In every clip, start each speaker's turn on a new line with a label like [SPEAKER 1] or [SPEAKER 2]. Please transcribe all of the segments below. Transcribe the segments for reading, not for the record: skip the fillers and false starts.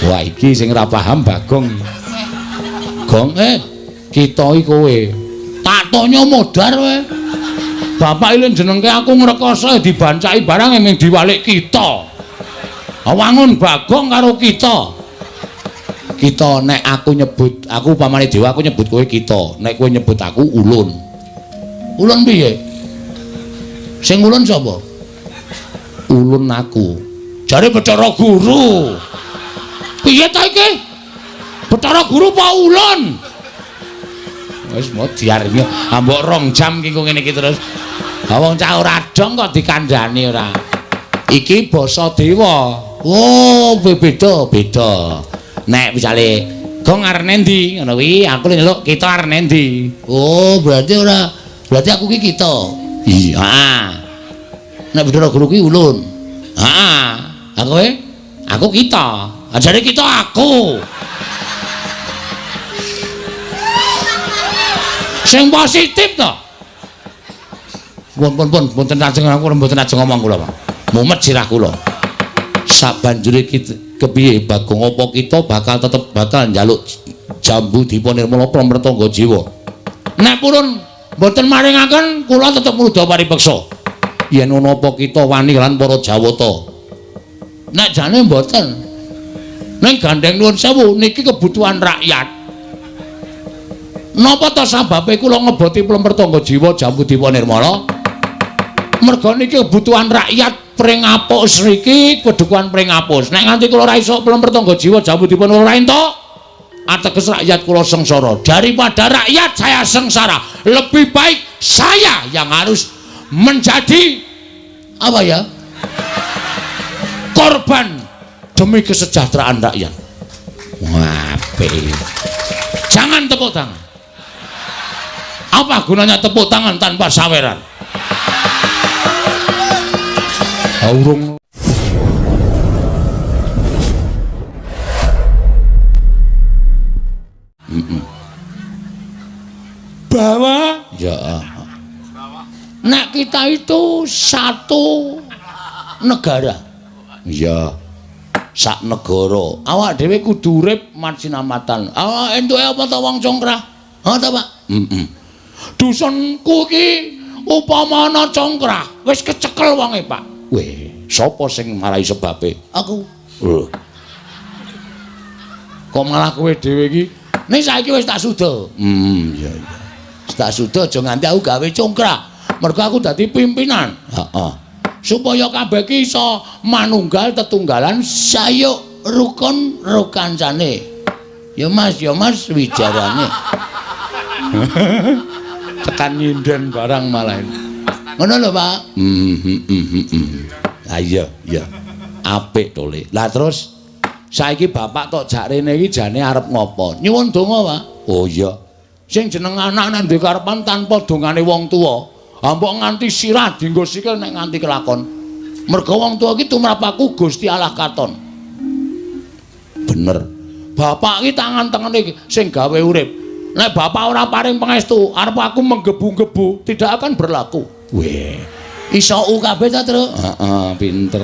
[SPEAKER 1] Wah iki sing ora paham Bagong. Gong kita iki kowe. Tak tonyo modar kowe. Bapak iki jenengke aku ngrekoso dibancaki barang ming diwalik kita. Wangun Bagong karo kita. Kita nek aku nyebut, aku upamane dewa aku nyebut kowe kita, nek kowe nyebut aku ulun. Ulun piye? Sing ulun sapa? Ulun aku. Jare Bathara Guru. Piye ta iki? Bathara Guru apa ulun? Wis modiar iki ambok 2 jam ki ngene iki terus. Ha wong cah ora dong kok dikandhani ora. Iki basa dewa. Oh, beda beda. Nek misale Gong arep endi ngono kuwi, aku nyeluk kita arep endi. Oh, berarti ora, berarti aku ki kita. Iya, heeh. Nek Bathara Guru ki ulun. Heeh. Ha kowe? Aku kita. Ajare kita aku. Sing positif to. Pun pun pun mboten ajeng aku mboten ajeng ngomong kula, Pak. Mumet sirah kula. Sabanjure kita kepiye Bagong apa kita bakal tetep bakal njaluk jambu dipa nirmala pramrtangga jiwa. Nek purun mboten maringaken kula tetep ngruda paripeksa. Yen ana apa kita wani lan para Jawata. Nek jane mboten. Ning gandeng nuwun sewu niki kebutuhan rakyat. Napa ta sababe kula ngeboti plemper tangga jiwa jambu dipa nirmala? Merga niki kebutuhan rakyat Pringapus riki kedukuhan Pringapus. Nek nganti kula ora iso plemper tangga jiwa jambu dipa ora entuk, ateges rakyat kula sengsara. Daripada rakyat saya sengsara, lebih baik saya yang harus menjadi apa ya? Korban demi kesejahteraan rakyat. Wah, jangan tepuk tangan. Apa gunanya tepuk tangan tanpa saweran? Aurung. Bahwa ya nek kita itu satu negara. Ya sak negara. Awak dhewe kudu urip masinamatan. Awak entuke apa ta wong congkrah? Ha ta, Pak? Heeh. Dusunku iki upama ana congkrah, wis kecekel wonge, Pak. Weh, sapa sing marai sebabe? Aku. Lho. Kok malah kowe dhewe iki? Ning saiki wis tak suda. Iya iya. Wis tak suda aja nganti aku gawe congkrah. Mergo aku dadi pimpinan. Heeh. Supaya kabeh iki iso manunggal tetunggalan sayuk rukun rukancane. Ya Mas wijarane. Tekan nyinden barang malah. Ngono lho, Pak. Ha iya, iya. Apik to, Le. Lah terus saiki bapak tok jak rene iki jane arep ngopo? Nyuwun donga, Pak. Oh iya. Sing jeneng anak nek duwe karepan tanpa dongane wong tuwa, mbok nganti sirah dienggo sikil nek nganti kelakon. Mergo wong tuwa iki tumrap aku Gusti Allah katon. Bener. Bapak iki tangan-tangane sing gawe urip. Nek bapak ora paring pangestu, arep aku menggebu-gebu tidak akan berlaku. Weh, iso u kabeh ta, Tru? Heeh, pinter.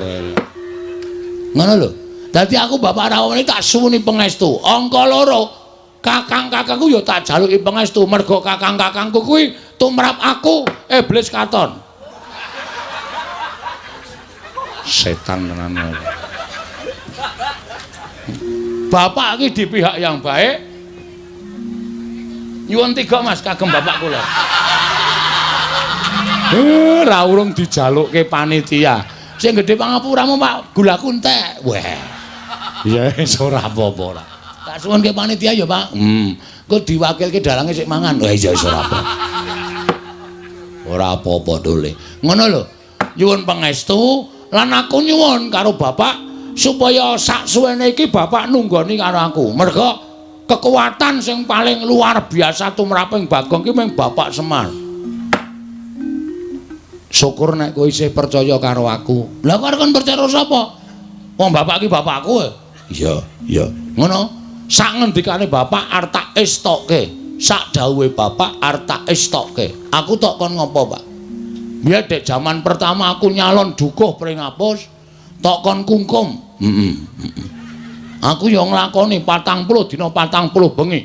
[SPEAKER 1] Ngono lho. Dadi aku bapak rawuh tak suwuni pangestu. Angka loro, kakang-kakangku ya tak jaluki pangestu mergo kakang-kakangku kuwi tumrap aku iblis katon. Setan tenan. Bapak iki di pihak yang baik. Nyuwun tiga Mas kagem bapak kula. Ra urung dijalukke panitia. Sing gedhe pangapuramu Pak, gulaku entek. Weh. Ya wis ora apa-apa ora. Tak suwunke panitia ya, Pak. Engko diwakilke dalange sik mangan. Wah iya wis ora apa. Ora apa-apa dole. Ngono lho. Nyuwun pangestu lan aku nyuwun karo bapak supaya sak suwene iki bapak nunggoni karo aku. Mergo kekuatan sing paling luar biasa tumraping Bagong ki mung Bapak Semar. Syukur nek kowe isih percaya karo aku. Lah kok kon percaya sapa? Wong bapak ki bapakku. Iya, iya. Ngono. Sak ngendikane bapak arep tak estokke. Sak dawuhe bapak arep tak estokke. Aku tok kon ngopo, Pak? Biyen dek jaman pertama aku nyalon dukuh Pringapus, tok kon kungkum. Heeh. Aku ya nglakoni 40 dina 40 bengi.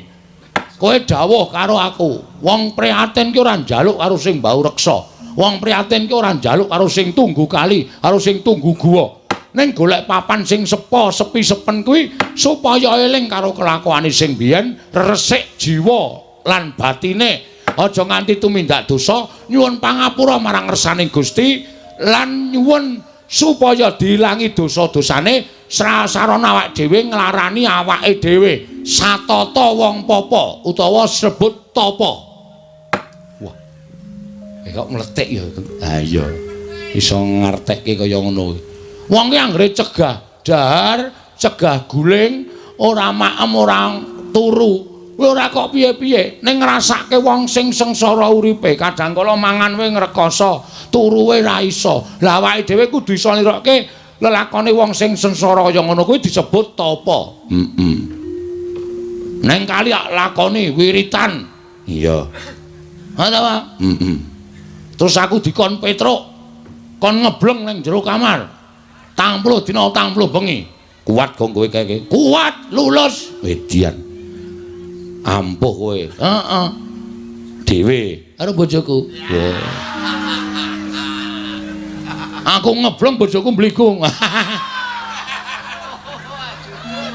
[SPEAKER 1] Kowe dawuh karo aku, wong prihatin ki ora njaluk karo sing bau reksa. Wong prihatin ki ora njaluk karo sing tunggu kali, karo sing tunggu guwa. Ning golek papan sing sepo, sepi sepen kuwi supaya eling karo kelakuane sing biyen, resik jiwa lan batine. Aja nganti tumindak dosa, nyuwun pangapura marang ngersaning Gusti lan nyuwun supaya diilangi dosa-dosane. Sarana awak dhewe nglarani awake dhewe satata wong papa utawa sebut tapa. Wah. Kok mletik ya. Ha iya. Iso ngartekke kaya ngono. Wong ki anggere cegah dahar, cegah guling, ora maem, ora turu. Kuwi ora kok piye-piye, ning ngrasake wong sing sengsara uripe, kadang kala mangan wae ngrekoso, turu wae ra iso. Lah awake dhewe kudu iso nirokke lelakone wong sing sengsara kaya ngono kuwi disebut tapa. Heeh. Neng kali lakoni wiritan. Iya. Ha ta, Pak? Heeh. Terus aku dikon Petruk, kon ngebleng ning jero kamar. 40 dina 40 bengi. Kuat kok kowe kae? Kuat, lulus. Edian. Ampuh kowe. Heeh. Dhewe karo bojoku. Wah. Aku ngebleng bojoku mbligung.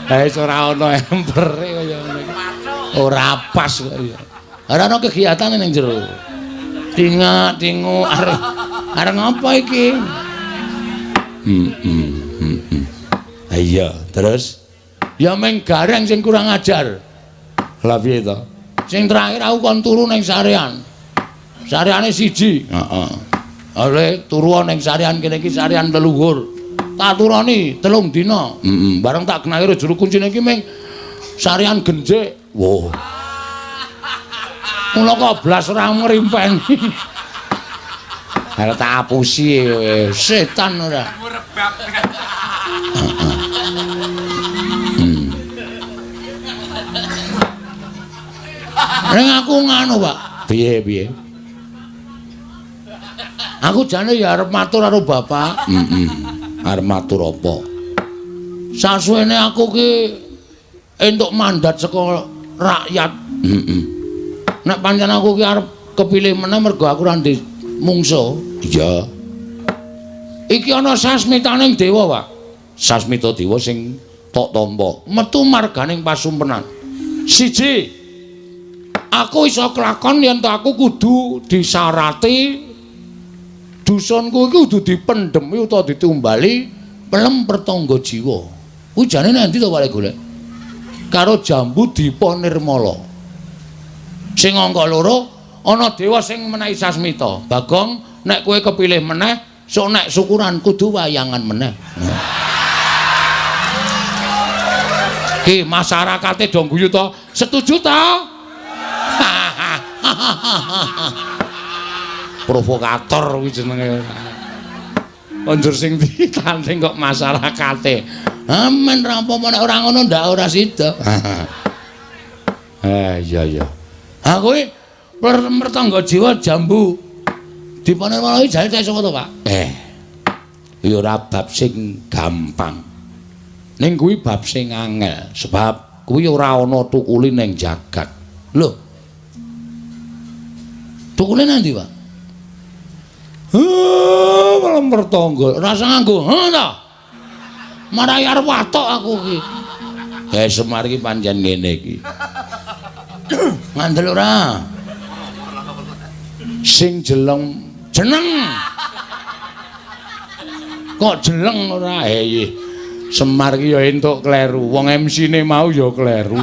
[SPEAKER 1] Ha wis ora ana empere kaya ngono iki. Ora pas kok ya. Ora ana kegiatan ning jero. Tingak-tingu arep arep ngapa iki? Ha iya, terus ya meng gareng sing kurang ajar. Lah piye to? Sing terakhir aku kon turu ning sarean. Sareane siji. Heeh. Ale turu ning sarean kene iki sarean leluhur. Tak turoni 3 dina. Heeh. Bareng tak genahke juru kuncine iki meng sarean genjik. Wah. Mula kok blas ora ngrimpeni. Arep tak apusi setan ora. Ning aku nganu, Pak. Piye piye? Aku jane ya arep matur karo bapak. Heeh. Arep matur apa? Sasuwene aku ki entuk mandat saka rakyat. Heeh. Nek pancen aku ki arep kepilih meneh mergo aku ora ndek mungsuh. Iya. Iki ana sasmitaning dewa, Pak. Sasmita dewa sing tok tampa. Metu marganing pasumpenan. Siji. Aku iso kelakon yen to aku kudu disarati dusunku iki kudu dipendhemi utawa ditumbali pelem pertangga jiwa. Kuwi jane nang ndi to Pak golek? Karo jambu Dipa Nirmala. Sing angka 2 ana dewa sing menehi sasmita. Bagong, nek kowe kepilih meneh, sok nek syukuran kudu wayangan meneh. Ki masyarakate do guyu to? Setuju to? Provokator kuwi jenenge. Konjur sing ditanding kok masyarakate. Amen ra apa-apa nek ora ngono ndak ora sida. Ah iya iya. Ha kuwi mertangga jiwa jambu Dipa Nirmala iki jane sapa to, Pak? Ya ora bab sing gampang. Ning kuwi bab sing angel sebab kuwi ora ana tukuli ning jagat. Lho. Tukule nang ndi, Pak? Heh, malah mertangga. Rasa nganggo, heh ta? Marai arep watok aku iki. Eh Semar iki pancen ngene iki. Ngandel ora? Sing jeleng jeneng. Kok jeleng ora? Eh Semar iki ya entuk kleru. Wong MC-ne mau ya kleru.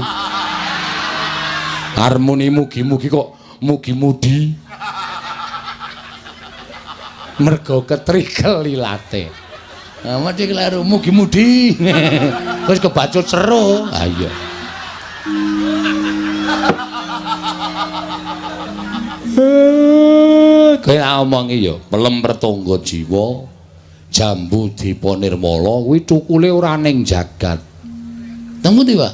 [SPEAKER 1] Harmoni mugi-mugi kok mugi-mudi. Mergo ketrikel ilate. Nah, mesti kleru mugi-mudi. Wis kebacut seru. Ha iya. Kowe tak omongi ya, pelem pertangga jiwa, jambu Dipa Nirmala kuwi cukule ora ning jagat. Teng pundi, Pak?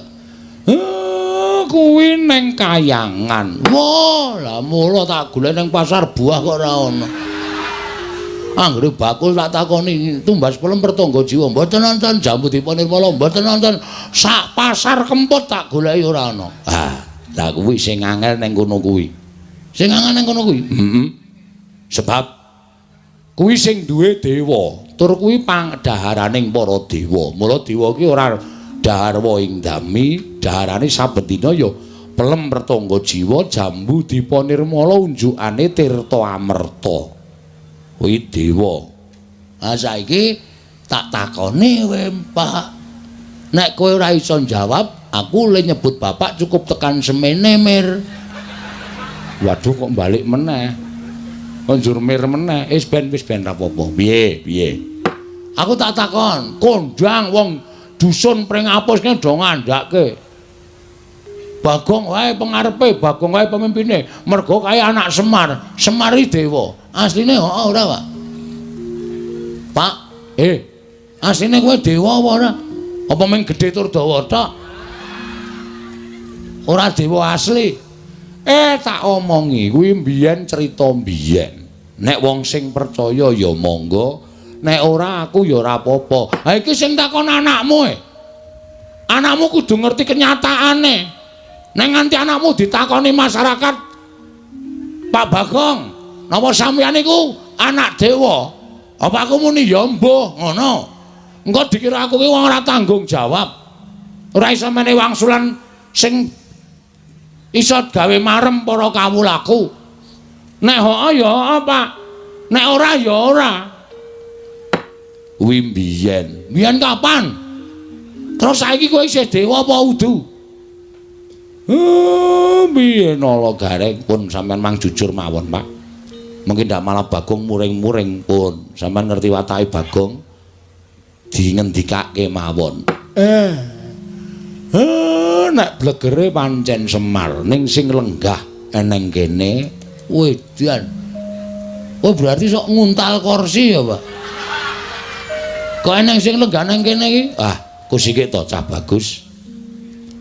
[SPEAKER 1] Kuwi ning kayangan. Wah, lah mula tak golek ning pasar buah kok ora ana. Anggere bakul tak takoni tumbas pelem pertangga jiwa mboten nonton, jambu dipa nirmala mboten nonton. Sak pasar Kempot tak goleki ora ana. Ah, lah kuwi sing angel ning kono kuwi. Sing angel ning kono kuwi. Heeh. Sebab kuwi sing duwe dewa, tur kuwi pangdaharaning para dewa. Mula dewa ki ora dahar ing dami, daharane saben dina ya pelem pertangga jiwa, jambu dipa nirmala unjukane tirta amerta. Kuwi dewa. Ah saiki tak takoni kowe, Pak. Nek kowe ora iso jawab, aku le nyebut bapak cukup tekan semene, Mir. Waduh kok balik meneh. Kok njur mir meneh. Wis ben ra apa-apa. Piye, piye? Aku tak takon, kondang wong dusun Pringapus ki do ngandhake. Bagong wae pengarepe, Bagong wae pemimpine. Mergo kae anak Semar, Semar iki dewa. Asline heeh ora, Pak? Pak, asline kowe dewa apa ora? Apa mung gedhe tur dawa tok? Ora dewa asli. Tak omongi kuwi mbiyen crita mbiyen. Nek wong sing percaya ya monggo, nek ora aku ya ora apa-apa. Ha iki sing takon anakmu e. Anakmu kudu ngerti kenyataane. Nek nganti anakmu ditakoni masyarakat, Pak Bagong, napa sampeyan niku anak dewa? Apa aku muni ya mbuh ngono. Engko dikira aku ki wong ora tanggung jawab. Ora iso menehi wangsulan sing iso gawe marem para kawulaku. Nek heeh ya heeh, Pak. Nek ora ya ora. Kuwi mbiyen. Mbiyen kapan? Terus saiki kowe isih dewa apa udu? Piye nala gareng pun sampean mang jujur mawon, Pak. Mungkin ndak malah Bagong muring-muring pun. Sampean ngerti watake Bagong dingendikake mawon. Nek blegere pancen Semar ning sing lenggah eneng kene wedan. Oh berarti sok nguntal kursi ya, Pak. Kok eneng sing lenggah nang kene iki? Ah, kusike to cah bagus.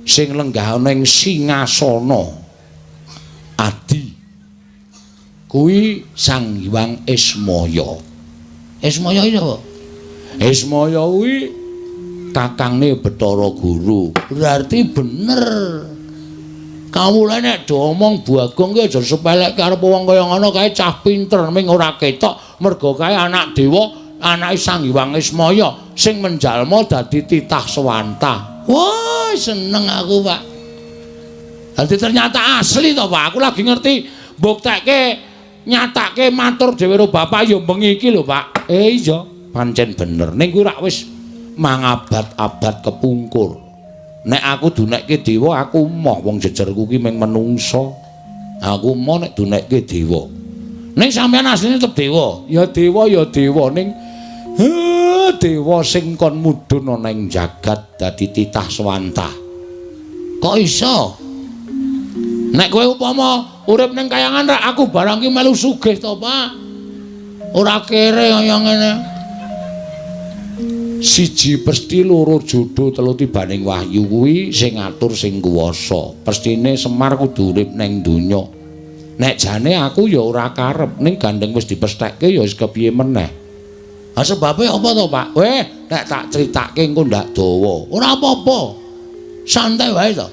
[SPEAKER 1] Sing lenggah ana ing singasana adi kuwi Sang Hyang Ismaya. Ismaya iki sapa? Ismaya kuwi kakangne Bathara Guru. Berarti bener. Kawula nek do omong Bagong ki aja sepelekke arep wong kaya ngono kae cah pinter ming ora ketok mergo kae anak dewa, anake Sang Hyang Ismaya sing menjalma dadi titah swantah. Wah, seneng aku, Pak. Dadi ternyata asli to, Pak. Aku lagi ngerti mbuktekke nyatake matur dhewe karo bapak ya bengi iki lho, Pak. Iya, pancen bener. Ning kuwi rak wis mangabad-abad kepungkur. Nek aku dunekke dewa, aku moh wong jejerku ki mung menungsa. Aku moh nek dunekke dewa. Ning sampeyan asline tetep dewa. Ya dewa ya dewa ning dewa sing kon mudhun ana ing jagat dadi titah swantah. Kok iso? Nek kowe upama urip ning kayangan rak aku barang ki melu sugih to, Pak. Ora kere kaya ngene. Siji pesti loro jodo telu tibaning wahyu kuwi sing ngatur sing kuwasa. Pestine Semar kudu urip ning donya. Nek jane aku ya ora karep ning gandeng wis dipesthekke ya wis kepiye meneh. Ha sebabe apa to, Pak? Weh, nek tak critake engko ndak dawa. Ora apa-apa. Santai wae to.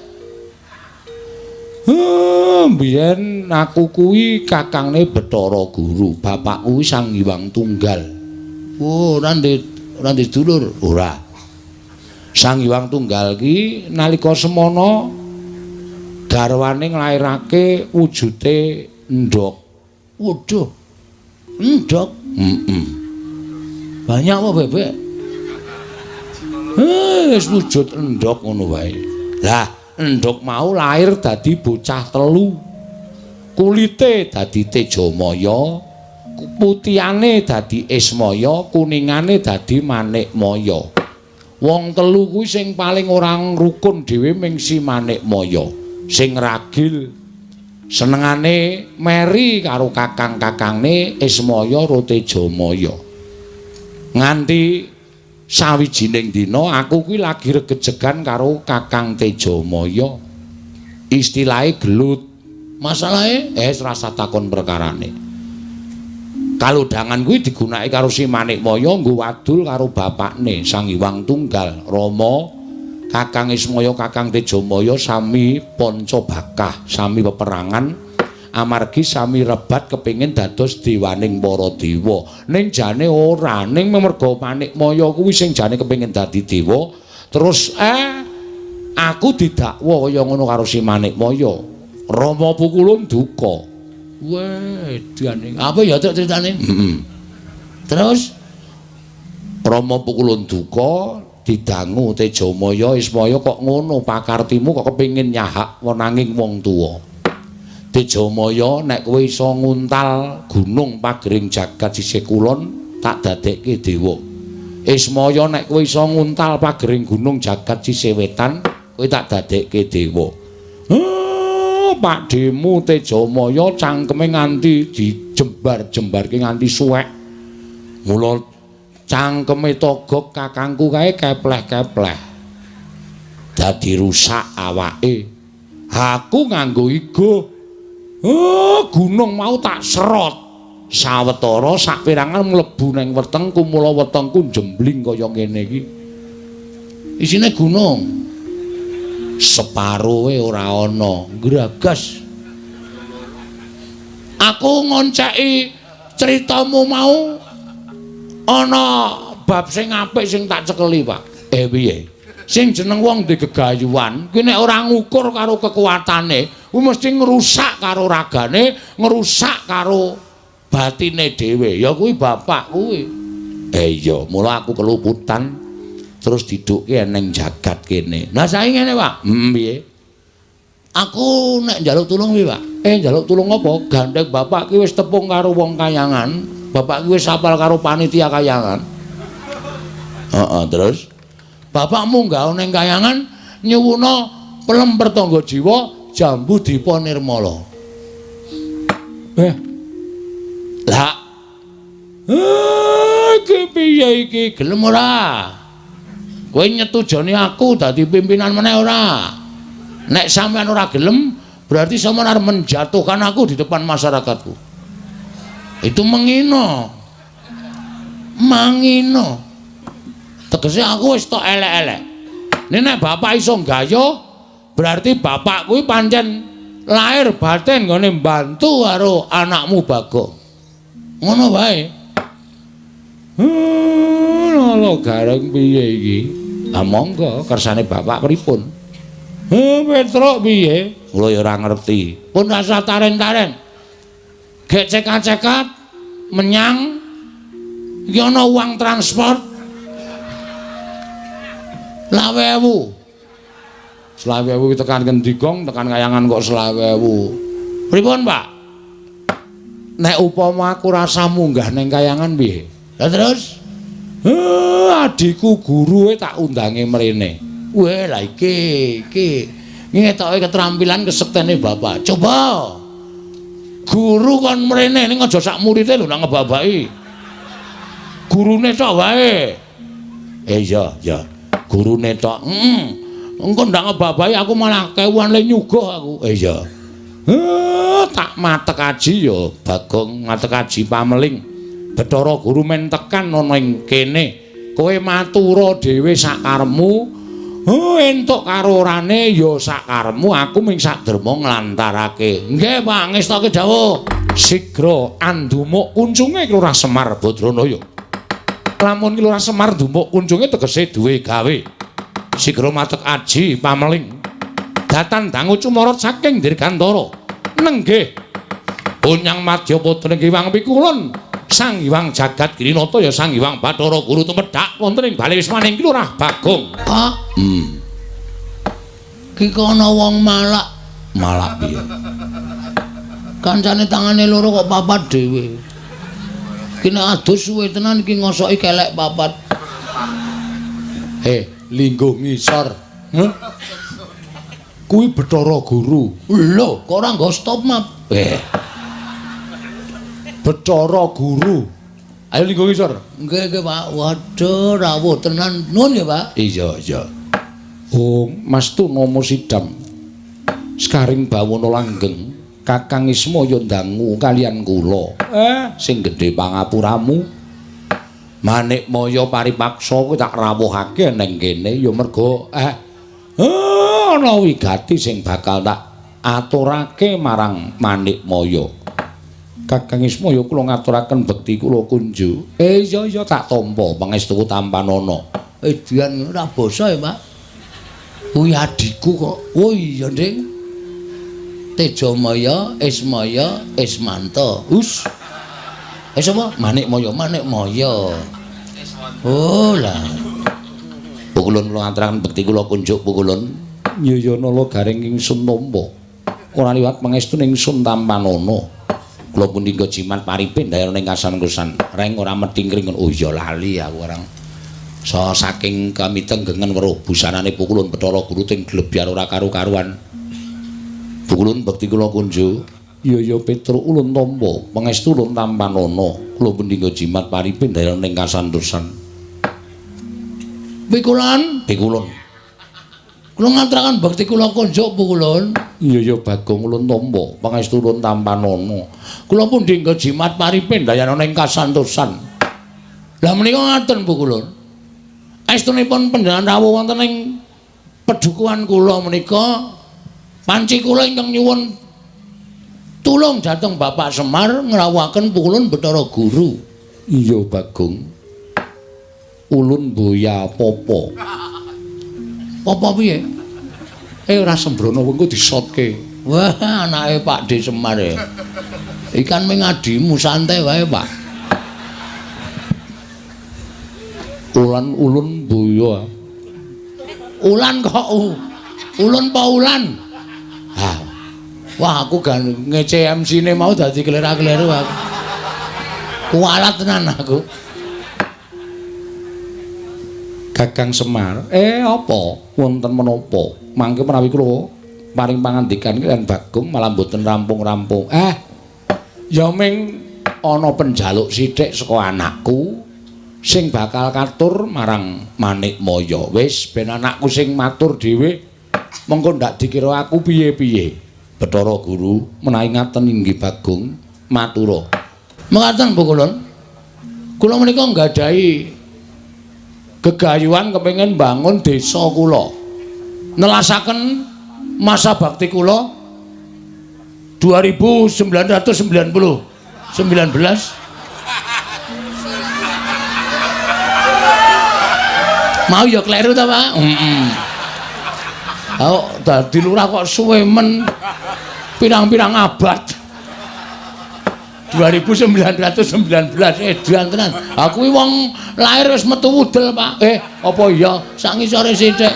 [SPEAKER 1] Mbiyen aku kuwi kakangne Bathara Guru, bapakku kuwi Sang Hyang Tunggal. Oh, ora ndek dulur? Ora. Sang Hyang Tunggal ki nalika semana garwane nglairake wujude endhog. Waduh. Endhog? Heeh. Banyak apa bebek? Wis wujud endhog ngono wae. Lah, endhog mau lahir dadi bocah telu. Kulite dadi Tejamaya, putihane dadi Ismaya, kuningane dadi Manikmaya. Wong telu kuwi sing paling ora rukun dhewe ming si Manikmaya. Sing ragil senengane meri karo kakang-kakangne Ismaya ro Tejamaya. Nganti sawijining dina aku kuwi lagi regejegan karo Kakang Tejamaya. Istilahe gelut. Masalahe rasa takon perkarane. Kalodhangan kuwi digunakake karo si Manikmaya nggo wadul karo bapakne Sang Hyang Tunggal, Rama, Kakang Ismaya, Kakang Tejamaya sami panca bakah, sami peperangan amargi sami rebat kepengin dados dewaning para dewa. Ning jane ora, ning merga Manikmaya kuwi sing jane kepengin dadi dewa, terus aku didakwa kaya ngono karo si Manikmaya. Rama Pukulun duka. Weh, edan. Apa ya truk critane? Heeh. Terus Rama Pukulun duka didangu Tejamaya Ismaya kok ngono pakartimu kok kepengin nyahak wenanging wong tuwa. Tejamaya nek kowe iso nguntal gunung pagering jagat sisih kulon tak dadekke dewa. Ismaya nek kowe iso nguntal pagering gunung jagat sisih wetan kowe tak dadekke dewa. Pakdhemu Tejamaya cangkeme nganti dijembar-jembarke nganti suwek. Mula cangkeme Togog kakangku kae kepleh-kepleh. Dadi rusak awake. Aku nganggo igo. Gunung mau tak serot. Sawetara saperangan mlebu nang wetengku, mula wetengku jembling kaya ngene iki. Isine gunung. Separoe ora ana, gragas. Aku ngonceki critamu mau ana bab sing apik sing tak cekeli, Pak. Piye? Sing jeneng wong ndek gegayuhan, kuwi nek ora ngukur karo kekuatane, kuwi mesti ngrusak karo ragane, ngrusak karo batine dhewe. Ya kuwi bapak kuwi. Iya, mula aku keluputan terus didukke ning jagat kene. Lah saiki ngene, Pak. Piye? Aku nek njaluk tulung piye, Pak? Njaluk tulung apa? Gandeng bapak ki wis tepung karo wong kayangan. Bapak ki wis apal karo panitia kayangan. Heeh, terus bapak munggah ning kayangan nyuwuna pelem pertangga jiwa jambu dipa nirmala. Lah. Iki piye iki? Gelem ora? Kowe nyetujoni aku dadi pimpinan meneh ora? Nek sampean ora gelem, berarti sampean arep menjatuhkan aku di depan masyarakatku. Itu mengino. Mangino. Tegese aku wis tok elek-elek. Nek bapak iso gayuh, berarti bapak kuwi pancen lahir batin nggone mbantu karo anakmu Bagong. Ngono wae. Lho gareng piye iki? Ah monggo kersane bapak pripun? Petruk piye? Kula ya ora ngerti. Pun rasa taren-taren. Gek cekat-cekat menyang iki ana uang transport 25.000. 25.000 tekan ngendi gong, tekan kayangan kok 25.000. Pripun, Pak? Nek upama aku rasa munggah ning kayangan piye? Lah terus adikku gurue tak undange mrene. Weh, lah iki iki ngetoke keterampilan kesektene bapak. Coba. Guru kon mrene ning aja sak murite lho nang ngebabaki. Gurune tok wae. Iya, iya. Gurune tok. Heeh. Engko ndak ngebabahi aku malah kewuan le nyuguh aku. Iya. Tak matek aji ya Bagong, matek aji pameling. Bathara Guru men tekan ana ing kene. Kowe matura dhewe sakarepmu. Oh, entuk karo orane ya sakarepmu, aku ming saderma nglantarake. Nggih, Pak, ngestoke dawuh. Sigra andumuk kuncunge Lurah Semar Badranaya. Lamun ki Lurah Semar ndumuk kuncunge tegese duwe gawe. Sigra matek aji pameling. Datan dangu cumorot saking Dirgantara. Nenggih. Unyang madya putra Hyang Pikulun. Sang Hyang Jagat Girinata ya Sang Hyang Bathara Guru tumedhak wonten ing bale wismaning Lurah Bagong. Pak. Ki kono wong malak. Malak piye? Kancane tangane loro kok papat dhewe. Ki nek adus suwe tenan iki ngosoki kelek papat. Lingguh ngisor. Heh? Kuwi Bathara Guru. Lho, kok ora nggo stop map? Bathara Guru. Ayo lingguh ngisor. Nggih, nggih, Pak. Waduh, rawuh tenan. Nuwun nggih, Pak. Iya, iya. Oh, Mas Tuna Sidam. Sekaring bawana langgeng Kakang Ismaya ndangu kalian kula. Sing gedhe pangapuramu. Manikmaya paripaksa kuwi tak rawuhake ning kene ya merga ana wigati sing bakal tak aturake marang Manikmaya. Kakang Ismaya kula ngaturaken bekti kula kunjuk. Iya iya tak tampa pangestuku tampanana. Edian ora basa ya, Pak. Kuwi adhiku kok. Oh iya, Ding. Tejamaya, Ismaya, Ismanta. Us. Sapa? Manikmaya, Manikmaya. Oh lah. Pukulun kula ngaturaken bekti kula kunjuk pukulun. Ya ya nala garing ingsun tampa. Ora liwat pangestune ingsun tampanana. Kula punika jimat paripin dayana ing kasan-kusan. Reng ora methingkring. Oh iya lali aku orang. So saking kamitenggengen weruh busanane Pukulun Bathara Guru ting glebyar ora karu-karuan. Pukulun bekti kula kunjuk. Ya ya Petruk ulun tampa pangestu ulun tampanana. Kula punika jimat paripin dayana ing kasantosan. Pikulun, pikulun. Kula ngaturaken bekti kula kunjuk Pukulun. Iya ya Bagong ulun tampa pangestu ulun tampanana. Kula pundi nggo jimat paripin dayana ing kasantosan. Lah menika ngaten Pukulun. Estunipun panjenengan rawuh wonten ing pedukuhan kula menika panci kula ingkang nyuwun tulung dhateng Bapak Semar ngrawuhaken Pukulun Bathara Guru. Iya Bagong. Ulun boya apa-apa. Apa piye? Ora sembrono wengko disotke. Wah, anake Pak D Semar e. Ikan ming adimu santai wae, Pak. Ulan ulun boya. Ulan kok ulun pa ulan? Ha. Wah, aku gan ngece MC-ne mau dadi klera-kleru aku. Kualat tenan aku. Kakang Semar, apa? Wonten menapa? Mangke menawi kula paring pangandikan kaliyan Bagong malah mboten rampung-rampung. Ya ming ana penjaluk sithik saka anakku sing bakal katur marang Manikmaya. Wis ben anakku sing matur dhewe, mengko ndak dikira aku piye-piye. Bathara Guru menawi ngaten inggih Bagong matura. Mekaten Pukulun. Kula menika nggadahi gegayuhan kepengin bangun desa kula. Nelasaken masa bakti kula 2990 19. Mau ya kleru ta, Pak? Heeh. Oh, dadi lurah kok suwe men pirang-pirang abad. 2919 edan tenan. Aku kuwi wong lahir wis metu wudel, Pak. Apa iya sak ngisore sithik.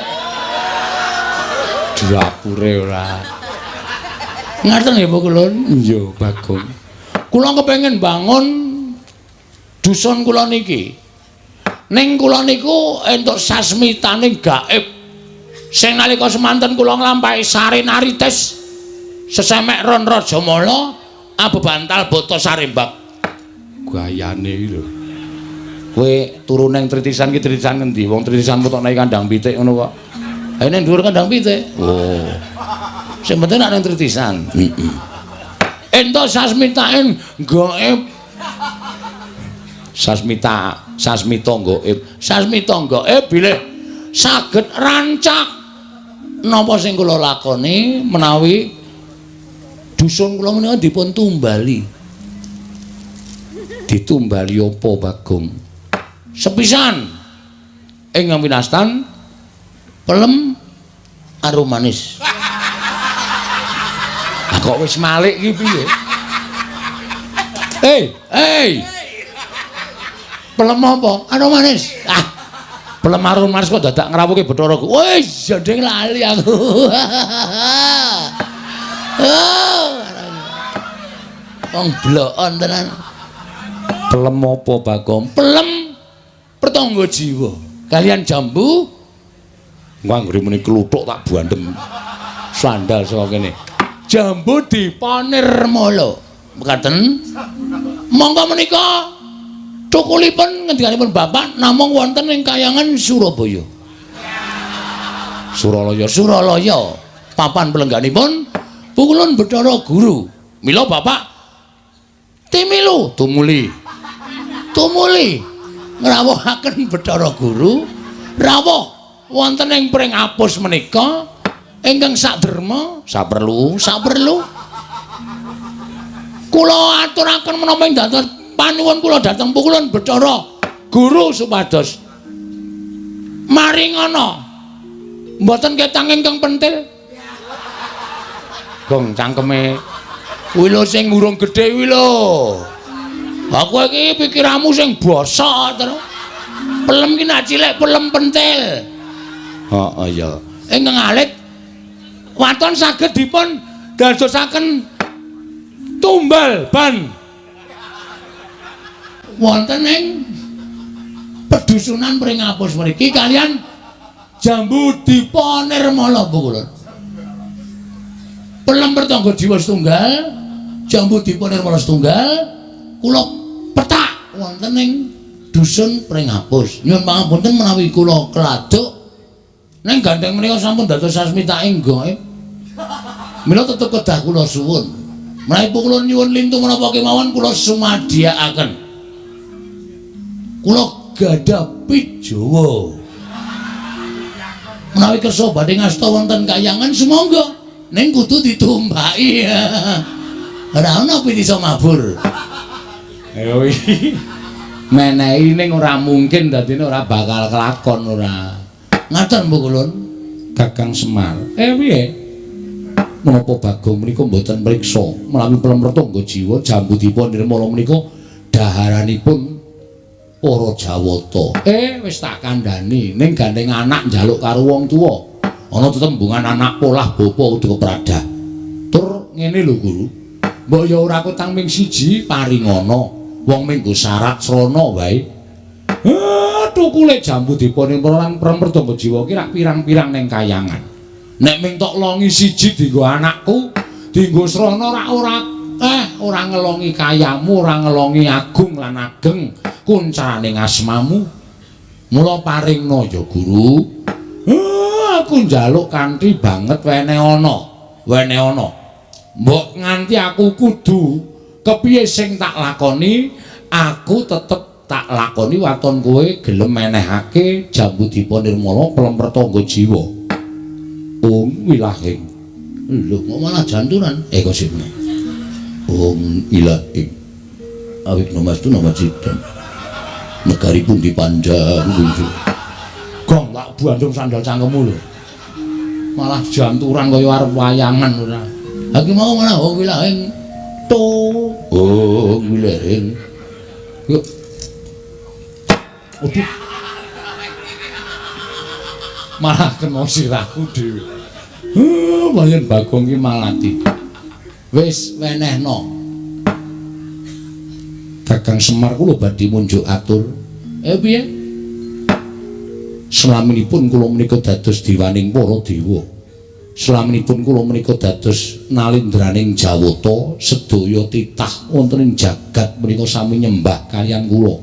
[SPEAKER 1] Dapure ora. Ngaten nggih Pukulun? Iya, Bagong. Kula kepengin bangun dusun kula niki. Ning kula niku entuk sasmitaning gaib. Sing nalika semanten kula nglampahi sarinarites sesemek ron Rajamala abebantal bata sarembak. Gayane iki lho. Kowe turu ning tritisan ki tritisan ngendi? Wong tritisan metokne kandang pitik ngono kok. Ha ning dhuwur kandang pitik. Oh. Sing penting nek ning tritisan. Heeh. Entuk sasmitaing gaib. Sasmita, sasmita gaib. Sasmita gaib bilih saged rancak napa sing kula lakoni menawi dusun kula menika dipun tumbali. Ditumbali apa, Bagong? Sepisan ing winastan pelem arum manis. Ah kok wis malik iki piye? Pelem apa? Arum manis. Ah. Pelem arum manis kok dadak ngrawuhke Bathara Guru. Wis jendeng lali aku. Wong blokon tenan. Pelem apa, Bagong? Pelem pertangga jiwa. Kalian jambu nganggere muni kluthuk tak bandem. Sandal saka kene. Jambu dipanirmala. Mekaten. Monggo menika tukulipun ngendikanipun Bapak namung wonten ing kayangan Surabaya. Suralaya, Suralaya. Papan pelengganipun Pukulun Bathara Guru. Mila bapak timilu tumuli. Tumuli ngrawuhaken Bathara Guru rawuh wonten ing Pringapus menika ingkang saderma saperlu saperlu kula aturaken menapa ing dados panuwun kula dhateng pukulun Bathara Guru supados maringana mboten ketang ingkang pentil. Gong cangkeme kuwi lho sing urung gedhe kuwi lho. Aku iki pikiranmu sing bosok terus. Pelem ki nak cilik pelem pentil. Heeh ya. Ingkang alit waton saged dipun dadosaken tumbal ban wonten ing pedusunan Pringapus mriki kalian Jambu Dipa Nirmala kula. Pelem Pertangga Jiwa setunggal, Jambu Dipa Nirmala setunggal, kula petak wonten ing dusun Pringapus. Nyuwun pangapunten menawi kula keladuk ning gandeng menika sampun dados sasmitaing gaib. Mila tetep kedah kula suwun. Menawi kula nyuwun lintu menapa kemawon kula sumadiyakaken. Kula gadah pit Jawa. Menawi kersa badhe ngasta wonten kayangan sumangga ning kudu ditumbaki. Ora ana pit iso mabur. Ayo iki menehi ning ora mungkin dadine ora bakal kelakon ora. Ngaten Bu Kulun. Kakang Semar. Piye? Menapa Bagong menika mboten mriksa menawi Pelem Pertangga Jiwa Jambu Dipa Nirmala menika daharanipun para Jawata. Wis tak kandhani ning gandeng anak njaluk karo wong tuwa. Ana tetembungan anak polah bapa kudu kepradah. Tur ngene lho Guru. Mbok ya ora kutang ming siji paringana. Wong minggu syarat srana wae. Tukule Jambu Dipa Nirmala lan Pelem Pertangga Jiwa ki rak pirang-pirang ning kayangan. Nek ming tok longi siji dienggo anakku, dienggo srana rak ora ora ngelongi kayamu, ora ngelongi agung lan ageng kuncaraning asmamu. Mula paringna ya Guru. Aku njaluk kanthi banget wene ana, wene ana. Mbok nganti aku kudu kepiye sing tak lakoni, aku tetep tak lakoni waton kowe gelem menehake Jambu Dipa Nirmala Pelem Pertangga Jiwa. Ung wilahing. Lho kok malah janturan? Kok sipne. Ung ilahing. Awit namastu namacidam. Negari pun dipanjang kunjung. Gong tak bandung sandal cangkemmu lho. Malah janturan kaya arep wayangan ora. Ha ki mau malah ung wilahing. To. Ung wilahing. Yuk. Aduh. Malah kena sirahku dhewe. Wayan Bagong ki malati. Wis wenehno. Kakang Semar kula badhe munjuk atur. Piye? Selaminipun kula menika dados diwaning para dewa. Selaminipun kula menika dados nalindraning Jawata, sedaya titah wonten ing jagat menika sami nyembah kaliyan kula.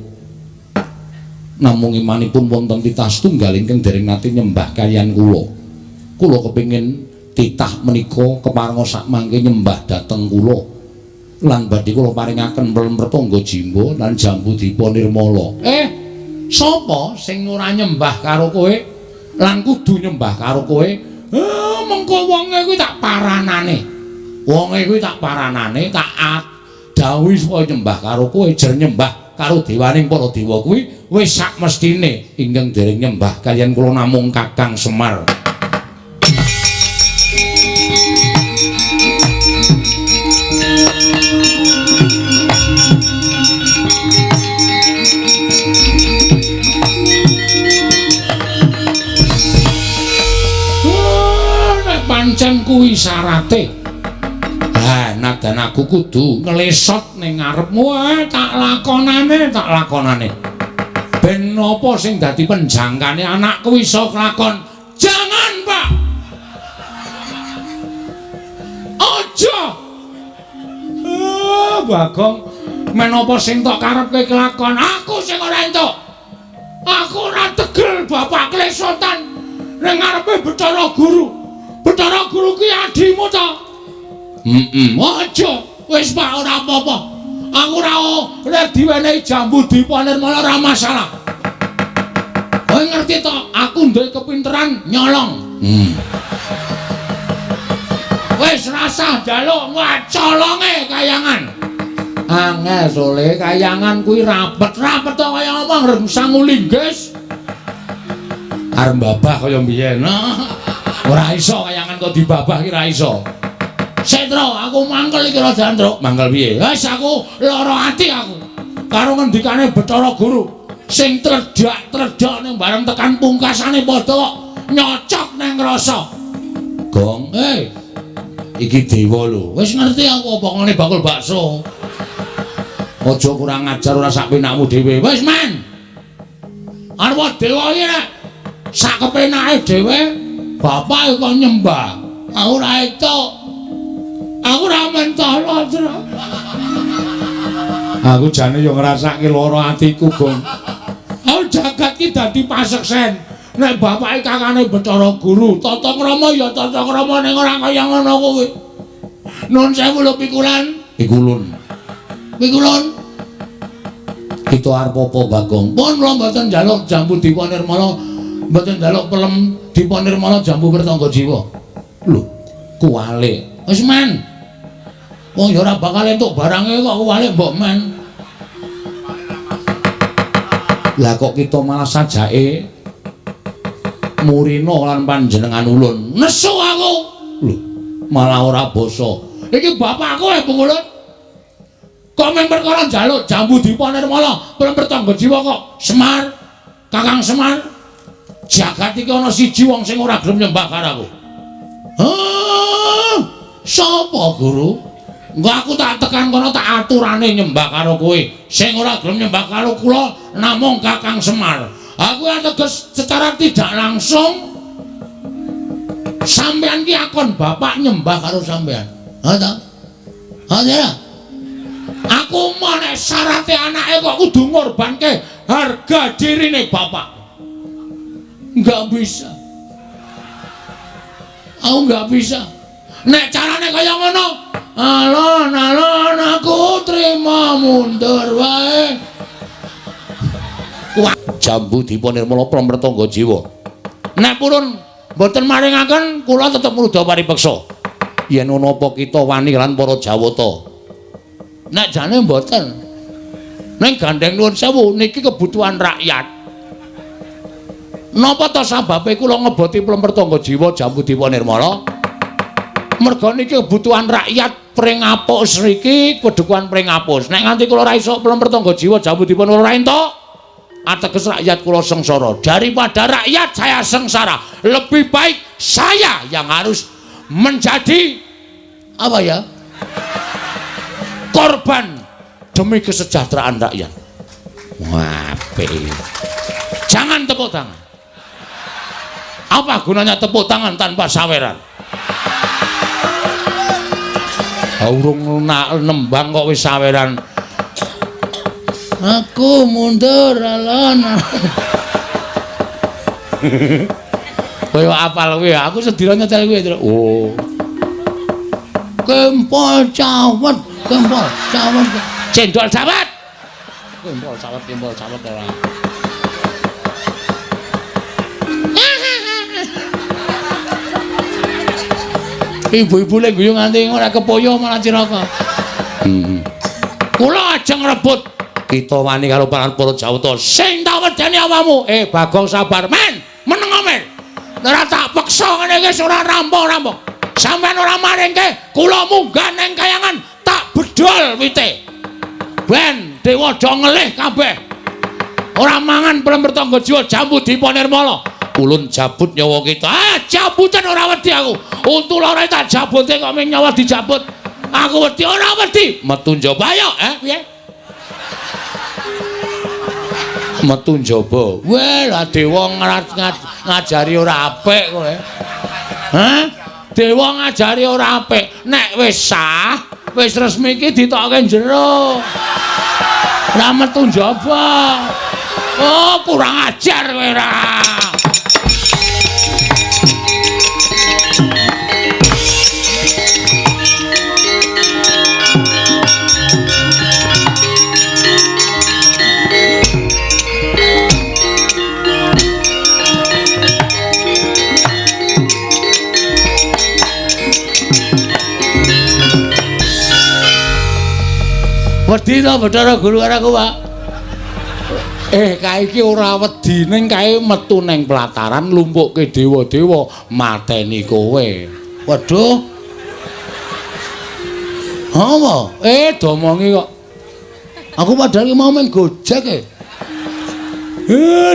[SPEAKER 1] Namung imanipun wonten titah setunggal ingkang dereng nate nyembah kaliyan kula. Kula kepingin titah menika keparenga sakmangke nyembah dhateng kula. Lan badhe kula paringaken Pelem Pertangga Jiwa lan Jambu Dipa Nirmala. Sapa sing ora nyembah karo kowe lan kudu nyembah karo kowe? Mengko wonge kuwi tak paranane. Wonge kuwi tak paranane, tak dawuhi supaya nyembah karo kowe, jer nyembah karo dewaning para dewa kuwi wis sak mestine ingkang dereng nyembah kaliyan kula namung Kakang Semar. Nek pancen kuwi syarate, ha nadan aku kudu nglesot ning ngarepmu, tak lakonane, tak lakonane. Ben napa sing dadi penjangkane anakku iso kelakon? Jangan, Pak. Aja. Bagong, menapa sing tok karepke kelakon? Aku sing ora entuk. Aku ora tegel bapak klesotan ning ngarepe Bathara Guru. Bathara Guru ki adimu ta? Heeh. Aja. Wis Pak ora apa-apa. Aku ora ora diwenehi jambu Dipa Nirmala ora masalah. Kowe ngerti to, aku duwe kepinteran nyolong. Wis rasah njaluk colonge kayangan. Angel sole kayangan kuwi rapet-rapet to kaya apa sangu linggis. Arep babah kaya mbiyen. Ora iso kayangan kok dibabah ki ora iso. Setro, aku mangkel iki rada ndruk. Mangkel piye? Wis aku lara ati aku. Karo ngendikane Bathara Guru sing tledhak-tledhak ning bareng tekan pungkasane padha kok nyocok nang rasa. Gong, iki dewa lho. Wis ngerti aku apa ngene bakul bakso. Aja kurang ajar ora sak penakmu dhewe. Wis men. Arep dewa iki nek sak kepenake dhewe bapak kok nyembah. Aku ora entuk. Aku ora mentolo, Tru. Aku jane yo ngrasake lara atiku, Gong. Aku jagat ki dadi paseksen. Nek bapake kakane Bathara Guru, tata krama ya tata krama ning ora kaya ngono kuwi. Nun sewu lho pikulan. Pikulun. Pikulun. Kita arep apa, Bagong? Pun kula mboten njaluk jambu Dipa Nirmala, mboten njaluk pelem Dipa Nirmala jambu Pertangga Jiwa. Lho, kuwalik. Wis men. Wong ya ora bakal entuk barange kok kuwalik mbok men. Lah kok kita malah sajake murina lan panjenengan ulun. Nesu aku. Lho, malah ora basa. Iki bapakku e Pungulun. Kok men perkara njaluk jambu Dipa Nirmala, pelem Pertangga Jiwa kok Semar, Kakang Semar. Jagat iki ana siji wong sing ora gelem nyembah karo aku. Hah? Sapa, Guru? Engko aku tak tekan kono tak aturane nyembah karo kowe. Sing ora gelem nyembah karo kula namung Kakang Semar. Aku ateges secara tidak langsung sampean ki akon bapak nyembah karo sampean. Ha ta? Ha ya. Aku mau nek syarate anake kok kudu ngorbanke harga dirine bapak. Enggak bisa. Aku enggak bisa. Nek carane kaya ngono, alon-alon aku trima mundur wae. Wah, jambu Dipa Nirmala Pramratangga Jiwa. Nek purun mboten maringaken, kula tetep ngruda paripeksa. Yen ana apa kita wani lan para Jawata. Nek jane mboten. Ning gandeng nuwun sewu niki kebutuhan rakyat. Napa ta sababe kula ngeboti Pramratangga Jiwa jambu Dipa Nirmala? Merga niki kebutuhan rakyat Pringapus niki kedukuhan Pringapus. Nek nganti kula ora iso Pramratangga Jiwa jambu Dipa Nirmala ora entuk, ateges rakyat kula sengsara. Daripada rakyat saya sengsara, lebih baik saya yang harus menjadi apa ya? Korban demi kesejahteraan rakyat. Wah, apik. Jangan tepuk tangan. Apa gunanya tepuk tangan tanpa saweran? Urung nembang kok wis saweran. Aku mundur alon. Kowe apal kowe, aku sedina nyetel kowe. Oh. Kempol cawet, kempol cawet. Cendol cawet. Kempol cawet, kempol cawet ora. Ibu-ibu lek guyu nganti ora kepoyo malah cilaka. Kula ajeng rebut kita wani karo para Jawata. Sing tak wedeni awakmu. Bagong sabar, men. Meneng men. Ora tak peksa ngene iki ora rampung-rampung. Sampeyan ora maringke, kula munggah nang kayangan tak bedol wite. Ben dewa do ngelih kabeh. Ora mangan Pramratangga Jiwa jambu Dipa Nirmala. Ulun jabut nyawa kita. Ah, jabutan ora wedi aku. Untu loro tak jabute kok ming nyawa dijabut. Aku wedi ora wedi. Metu njaba ayo, piye? Metu njaba. Weh, lah dewa ngajari ora apik kowe. Hah? Dewa ngajari ora apik. Nek wis sah, wis resmi iki ditokke jero. Ora metu njaba. Oh, kurang ajar kowe ra. Wedi to Bathara Guru karo aku, Pak? Kae iki ora wedi ning kae metu neng pelataran lumpukke dewa-dewa mateni kowe. Waduh. Apa? Domongi kok. Aku padahal ki mau main Gojek e.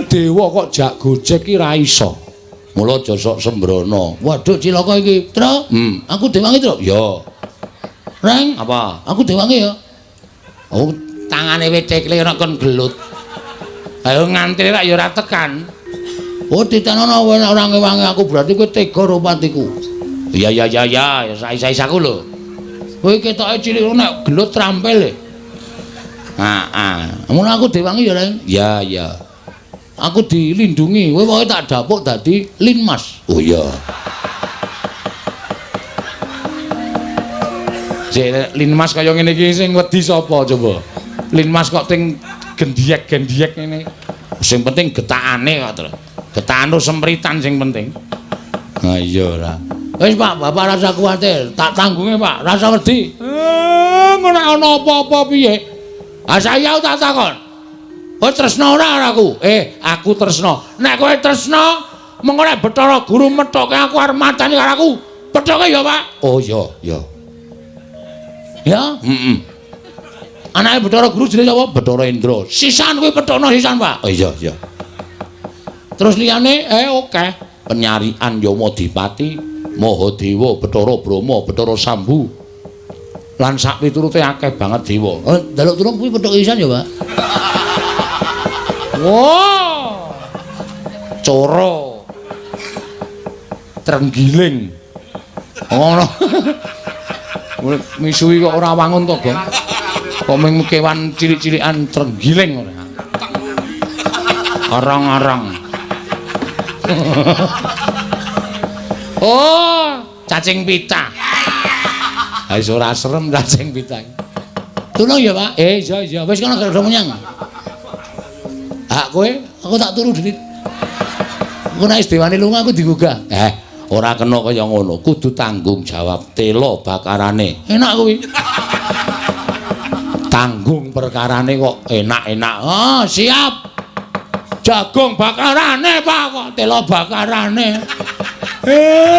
[SPEAKER 1] Dewa kok jak Gojek ki ra iso. Mula aja sok sembrono. Waduh cilaka iki, Tru. Aku dewangi, Tru. Ya. Reng, apa? Aku dewangi ya. Oh, tangane wit cekle ora kon gelut. Ayo ngantri rak ya ora tekan. Oh, titenono ora ngewangi aku berarti kowe tega karo patiku. Iya ya ya ya, sais-saisaku lho. Kowe ketoke cilik nek gelut trampil e. Heeh. Ngono aku dewangi ya, Reng. Ya ya. Aku dilindungi, kowe pokoke tak dapuk dadi Linmas. Oh iya. Sik Linmas kaya ngene iki sing wedi sapa coba? Linmas kok ting gendiyek-gendiyek ngene. Sing penting getakane kok, Tru. Getakan sempritan sing penting. Ha iya ora. Wis Pak, Bapak rasa kuwatir, tak tanggunge Pak, rasa wedi. Ngono ana apa-apa piye? Ha saya tak takon. Kowe tresna ora karo aku? Aku tresna. Nek kowe tresna, mengko nek Bathara Guru methoke aku arep mateni karo aku. Pethoke ya, Pak. Oh iya, iya. Ya, heeh. Anake Bathara Guru jenenge sapa? Bathara Indra. Sisan kuwi pethokno sisan, Pak. Oh iya, iya. Terus liyane akeh. Penyarian Yamadipati, Mahadewa, Bathara Brahma, Bathara Sambu. Lan sak piturute akeh banget dewa. Oh, njaluk tulung kuwi pethoke sisan ya, Pak. Wah. Coro. Trenggiling. Ngono. Misuwi kok ora wangun to, Gong. Kok mung kewan cilik-cilikan trenggiling ora. Arang-arang. Oh, cacing pita. Ha wis ora serem cacing pita. Tulung ya, Pak. Iya iya, wis kono gak menyang. Hak kowe, aku tak turu dhewe. Engko nek wis dewane lunga aku digugah. Ora kena kaya ngono, kudu tanggung jawab tela bakarane. Enak kuwi. Tanggung perkarane kok enak-enak. Oh, siap. Jagung bakarane, Pak, kok tela bakarane.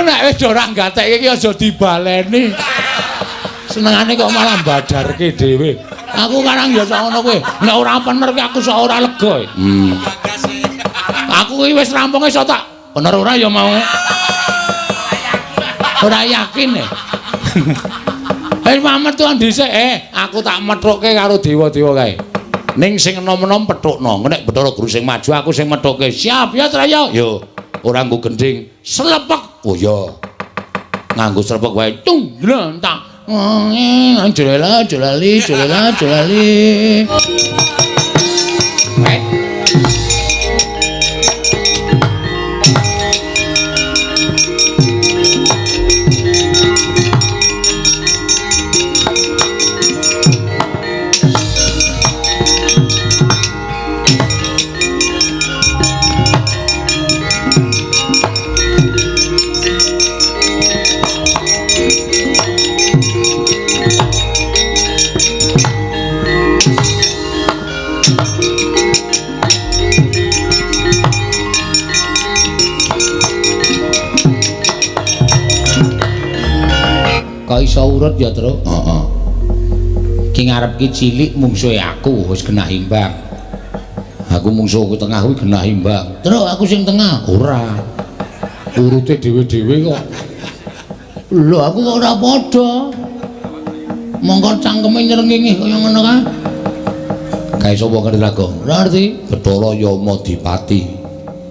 [SPEAKER 1] Nek wis ora gatekke iki aja dibaleni. Senengane kok malah badarke dhewe. Aku karang ya sak ngono kuwi. Nek ora pener ki aku sok ora lega. Aku iki wis rampung iso tak bener ora ya mau. Ora yakin e. Wis metu dhisik, aku tak methukke karo dewa-dewa kae. Ning sing enom-enom pethukno. Nek Bathara Guru sing maju aku sing methukke. Siap ya Traya. Yo, ora nggo gendhing. Slepek. Oh iya. Nganggo slepek wae. Tung, tak. Jolela, jolali, jolela, jolali. Kok iso urut ya, Tru? Heeh. Ki ngarep ki cilik mungsuhe aku wis genah imbang. Aku mungsuhku tengah kuwi genah imbang. Tru, aku sing tengah. Ora. Urute dhewe-dhewe kok. Lho, aku kok ora padha. Mongko cangkeme nyrengenge kaya ngono kae. Kae sapa ngerti lagu? Ora ngerti. Bathara Yamadipati.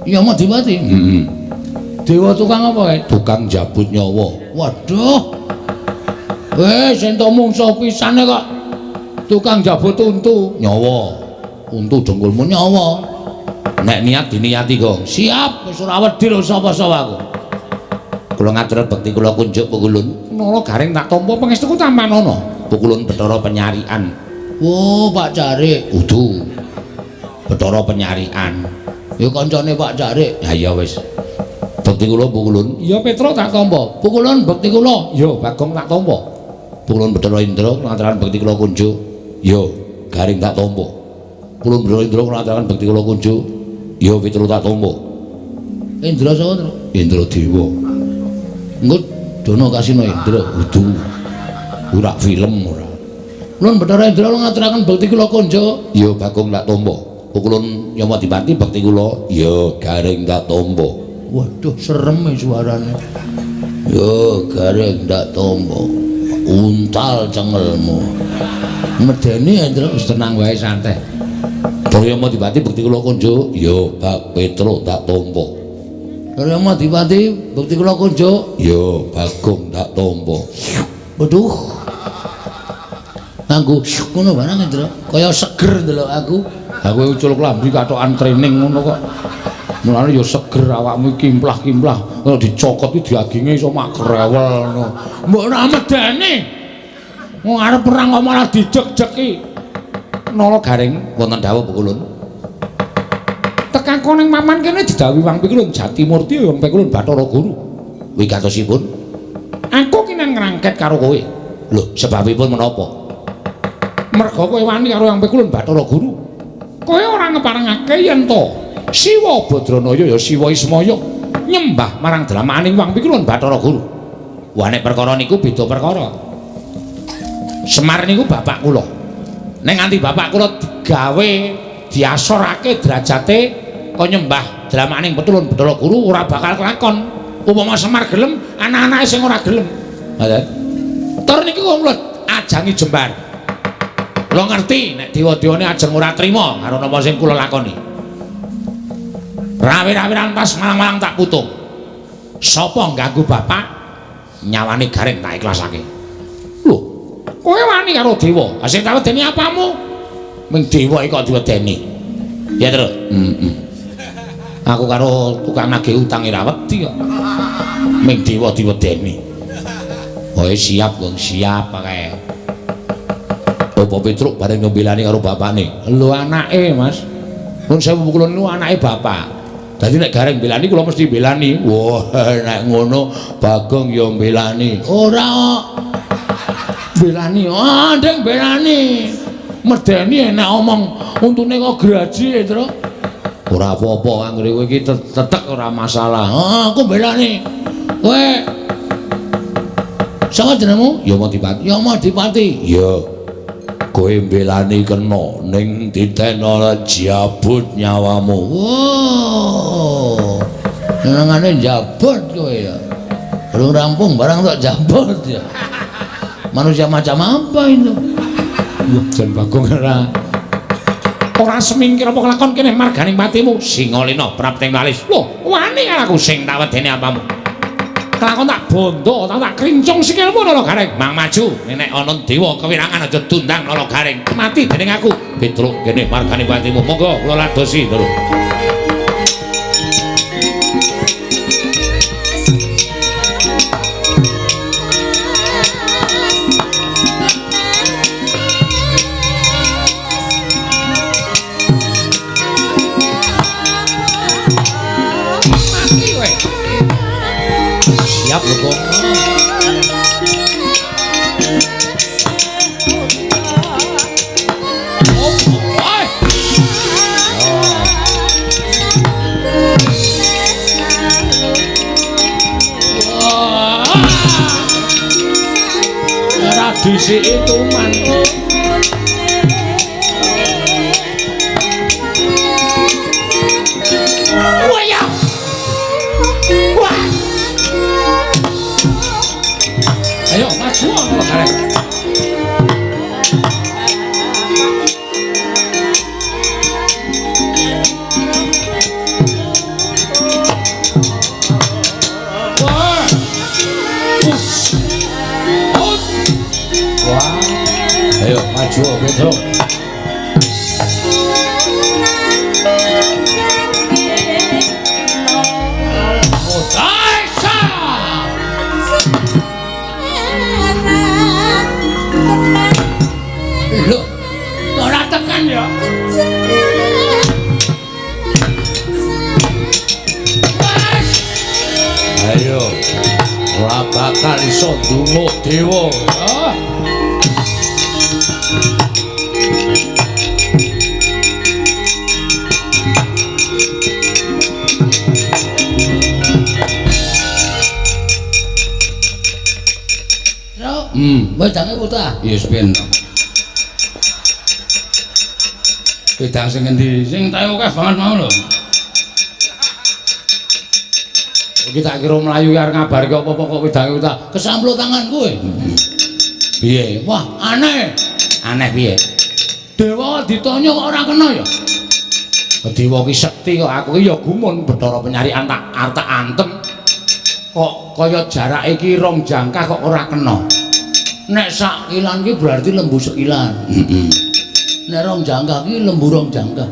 [SPEAKER 1] Yamadipati? Heeh. Dewa tukang apa kae? Tukang jabut nyawa. Waduh. Wis entuk mungsuh pisane kok. Tukang jabut untu nyawa. Untu dengkulmu nyawa. Nek niat diniati, Gong. Siap, wis ora wedi lho sapa-sapa aku. Kula ngatur bekti kula kunjuk pukulun. Nara garing tak tampa pangestuku tampanana. Pukulun Bathara Penyarian. Oh, Pak Carik. Udu. Bathara Penyarian. Ya kancane Pak Carik. Ha iya wis. Bekti kula pukulun. Ya Petruk tak tampa. Pukulun bekti kula. Ya Bagong tak tampa. Pukulun Bathara Indra ngaturan bekti kula kunjuk. Yo, Garing tak tampa. Kula Ndra Indra ngaturaken bekti kula kunjuk. Yo Petro tak tampa. Indra sapa, Tru? Indra Dewa. Engko dono kasino Indra kudu. Ora film ora. Kula Bathara Indra ngaturaken bekti kula kunjuk. Yo Bagong tak tampa. Kula Yamadipati bekti kula. Yo Garing tak tampa. Waduh, serem suarane. Yo Garing tak tampa. Untal cengelmu. Medeni Indra wis tenang wae santai. Bathara Yamadipati bekti kula kunjuk. Yo Bak Petro tak tampa. Bathara Yamadipati bekti kula kunjuk. Yo Bagong tak tampa. Waduh. Nganggo ngono barang Indra, kaya seger ndelok aku. Aku ucul klambi katokan training ngono kok. Mulane ya seger awakmu iki kimplah-kimplah, kalau dicokot iki daginge iso mak grewel ngono. Mbok ora medeni. Wong arep perang kok malah dijek-jeki. Nala Garing wonten dawuh Pukulun. Tekan koning paman kene didhawuhi Wang Pikulun Jatimurti Wang Pikulun Bathara Guru. Wigatosipun aku kinan ngrangket karo kowe. Lho, sebabipun menapa? Merga kowe wani karo Wang Pikulun Bathara Guru. Kowe ora ngeparengake yen to Siwa Badranaya ya Siwa Ismaya nyembah marang dramaning Wang Pikulun Bathara Guru. Wah nek perkara niku beda perkara. Semar niku bapak kula. Nek nganti bapak kula digawe diasorake derajate kok nyembah dramaning Petulun Bathara Guru ora bakal kelakon. Upama Semar gelem, anak-anake sing ora gelem. Ngoten. Tur niku kula ajangi jembar. Kula ngerti nek dewa-dewane ajeng ora trima karo napa sing kula lakoni. Rawe-rawe rantas malang-malang tak putung. Sapa ngganggu bapak nyawane Garing tak ikhlasake. Lho, kowe wani karo dewa. Ha sing tak wedeni apamu? Ming dewa iki kok diwedeni. Ya, Tru. Heeh. Aku karo tukang nagih utang ora wedi kok. Ming dewa diwedeni. Oh, siap, Gong, siap kae. Bapak Petruk bareng ngembelani karo bapakne. Lho anake, Mas. Nun sewu kula niku anake bapak. Dadi nek Gareng mbelani kula mesti mbelani. Wah, nek ngono Bagong ya mbelani. Ora kok. Mbelani. Ah, ndeng mbelani. Medeni enek omong untune kok graji, Tru. Ora apa-apa anggere kowe iki tetek ora masalah. Ah, aku mbelani. Kowe sapa jenengmu? Yamadipati. Yamadipati. Ya. Kowe mbelani kena ning ditena jabut nyawamu. Wow. Senengane jabut kowe ya. Belum rampung barang tok jabut ya. Manusia macam apa itu? Wah, jan Bagong ora. Ora semingkir apa kelakon kene marganing patimu. Singalena prapting walis. Lho, wani aku sing tak wedeni apamu. Kelakon tak bondo, tak krincung sikilmu Nala Gareng. Mang maju, nek ana dewa kewirangan aja dundang Nala Gareng. Mati dening aku. Petruk kene margane patimu. Monggo kula ladosi, Ndoro. Mati kowe. Siap lho, Kong. Ora disiki tuman. Wah ya. Wah. Ayo maju ana Gareng. Wah. Wah. Ayo maju Petro. Lho, ora tekan ya. Ayo, ora bakal iso ndungo dewa. Ah. Wedange putah. Ya wis ben. Wedang sing endi? Sing tae akeh banget mau lho. Iki tak kira mlayu arep ngabarke apa-apa kok wedange utah. Kesampluk tangan kowe. Piye? Wah, aneh. Aneh piye? Dewa ditanya kok ora kena ya? Dewa ki sekti kok aku ki ya gumun Bathara Penyarikan tak arep tak antem. Kok kaya jarake iki rong jangkah kok ora kena. Nek sak kilan ki berarti lembu sekilan. Heeh. Nek rong jangkah ki lembu rong jangkah.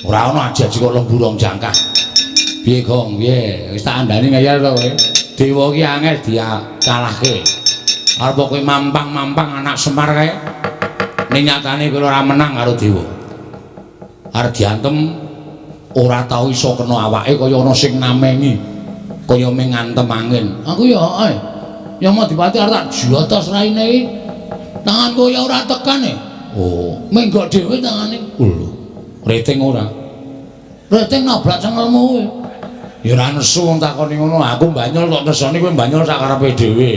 [SPEAKER 1] Ora ana aji-aji kok lembu rong jangkah. Piye, Gong? Piye? Wis tak andani ngeyel to kowe. Dewa ki angel dikalahke. Arep kowe mampang-mampang anak Semar kae. Ning nyatane kowe ora menang karo dewa. Arep diantem ora tau iso kena awake kaya ana sing namengi. Kaya mung ngantem angin. Aku ya heeh. Ya Madipati arep tak jotos raine iki. Tanganku ya ora tekan e. Oh, menggok dhewe tangane. Lho, reting ora? Reting nabrak cengelmu kowe. Ya ora nesu wong takoni ngono. Aku banyol kok nesoni kowe banyol sak karepe dhewe.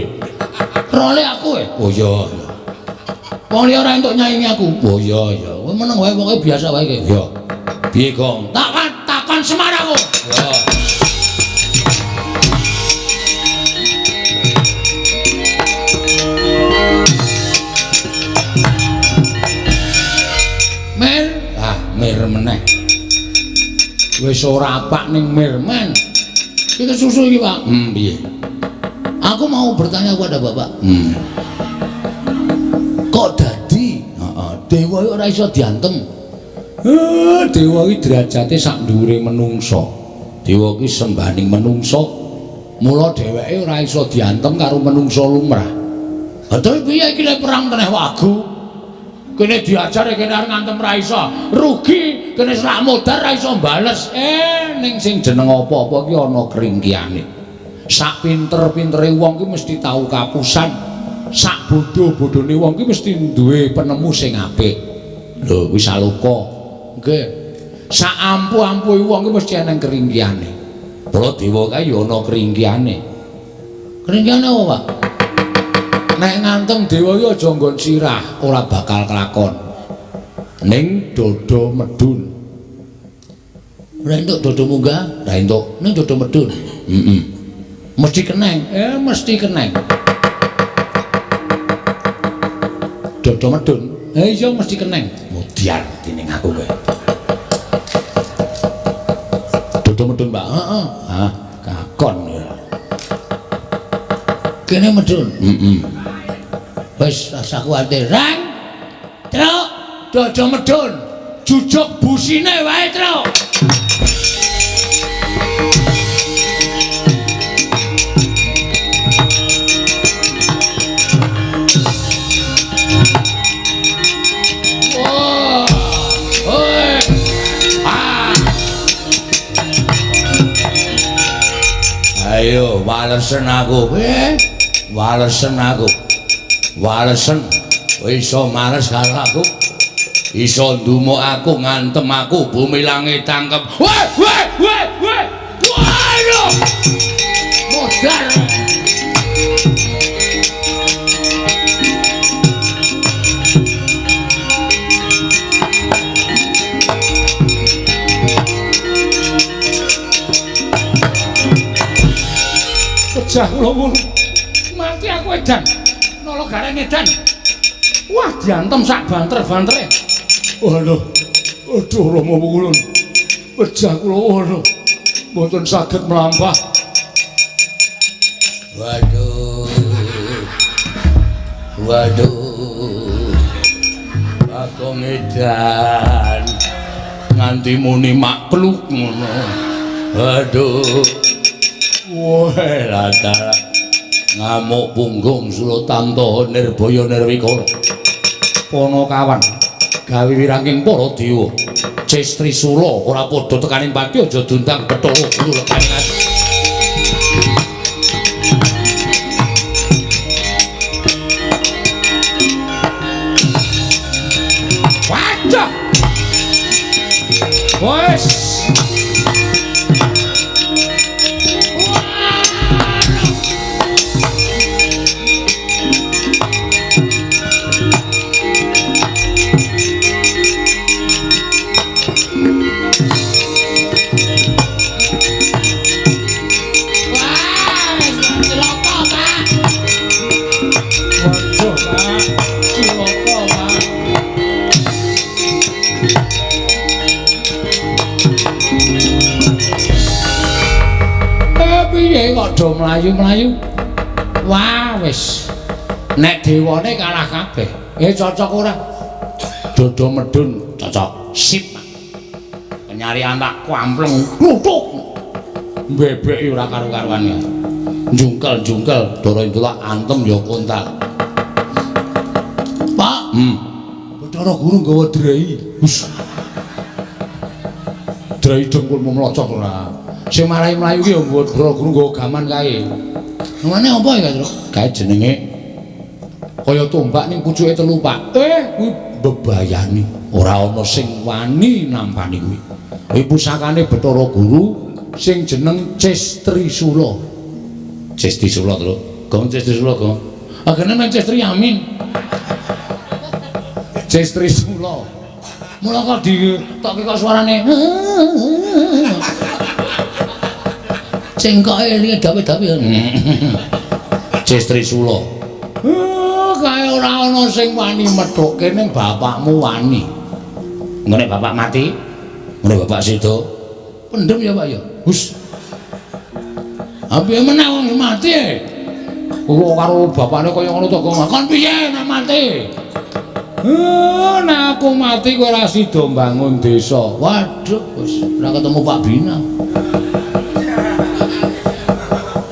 [SPEAKER 1] Role aku e. Oh iya. Wong liya ora entuk nyaingi aku. Oh iya iya. Kowe meneng wae pokoke biasa wae iki. Iya. Piye, Gong? Takon takon Semar aku. Iya. Mir, ah mir meneh. Wis ora apak ning mir men. Iki susu iki, Pak. Piye? Aku mau bertanya kepada Bapak. Kok dadi? Heeh, dewa iki ora iso diantem. Dewa iki derajate sak dhuwure menungsa. Dewa iki sembahaning menungsa. Mula dheweke ora iso diantem karo menungsa lumrah. Ha tapi piye iki lek perang teneh wagu? Kene diajar kene arep ngantem ra iso. Rugi, kene selak modar ra iso bales. Ning sing jeneng apa-apa ki ana kringkiyane. Sak pinter-pintere wong ki mesti tau kapusan. Sak bodho-bodhone wong ki mesti duwe penemu sing apik. Lho, kuwi saloka. Nggih. Sak ampuh-ampuhe wong ki mesti eneng kringkiyane. Mula dewa kae ya ana kringkiyane. Kringkiyane apa, Pak? Nek ngantem dewa iki aja nggon sirah, ora bakal kelakon. Ning dodo medun. Ora entuk dodo munggah, ora entuk. Ning dodo medun. Heeh. Mesti keneng. Mesti keneng. Dodo medun. Iya mesti keneng. Mudyar dening aku kowe. Dodo medun, Pak. Heeh. Ah, kakon ya. Kene medun. Heeh. Wis rasa kuwatir. Rang. Truk, dodo medun. Jujuk busine wae, Truk. Wah. Oi. Ah. Ayo walesen aku. Walesen aku. Walesen. Iso males karo aku. Iso ndumuk aku, ngantem aku, bumi langit tangkep. Weh, weh, weh, weh. Waduh. Modar. Pecah kula ngono. Mati aku edan. Nolo gareng edan. Wah, diantem sak banter-bantere. Waduh. Aduh Rama Pukulun. Pecah kula waduh. Mboten saged mlampah. Waduh. Waduh. Bagong edan. Nganti muni makluk ngono. Waduh. Wah, latara. Ngamuk punggung Sulotanto Nirbaya Nirwikara. Panakawan gawe wirangking para dewa. Cis Trisula ora padha tekaning pati aja diundang Bathara Guru lekaning ati. Waduh. Wes. Do mlayu-mlayu. Wah, wis. Nek dewane kalah kabeh. Cocok ora? Dodo medun cocok. Sip. Penyarian tak kampleng. Kluthuk. Bebeki ora karu-karuan ya. Jungkel-jungkel Dara Indra antem ya kontal. Pak, Bathara Guru nggawa drei. Hus. Drei dengkulmu mlocot ora. Sing marai mlayu ki ya nggawa Bathara Guru nggawa gaman kae. Namane apa ya, Truk? Kae jenenge kaya tombak ning pucuke telu, Pak. Kuwi bebayani. Ora ana sing wani nampani kuwi. Kuwi pusakane Bathara Guru sing jeneng Cestrisula. Cestrisula, Truk. Gong Cestrisula, Gong. Agene nang Cestri Amin. Cestrisula. Mula kok ditokke kok suarane. Cengkoke elinge dawe-dawe. Cestrisula. Kae ora ana sing wani methukke ning bapakmu wani. Ngene bapak mati, ngene bapak sida. Pendem ya, Pak ya. Hus. Piye meneh wong mati e? Kok karo bapakne kaya ngono to, Kong. Kon piye nek mati? Nek aku mati kowe ora sida mbangun desa. Waduh, wis ora ketemu Pak Bina.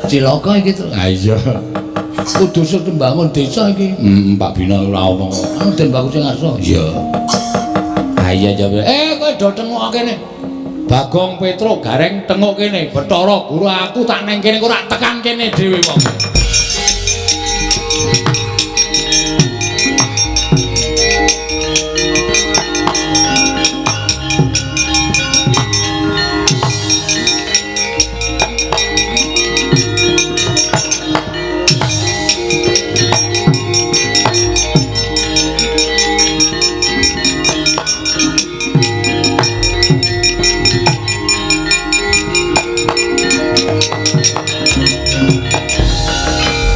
[SPEAKER 1] Cilaka iki to. Ha iya. Kudu sing mbangun desa iki. Pak Bina ora ono. Anu Den Bagus sing ngarsa. Iya. Ha iya jawab. Kowe do tengok kene. Bagong Petro Gareng tengok kene. Bathara Guru aku tak neng kene ora tekan kene dhewe wong.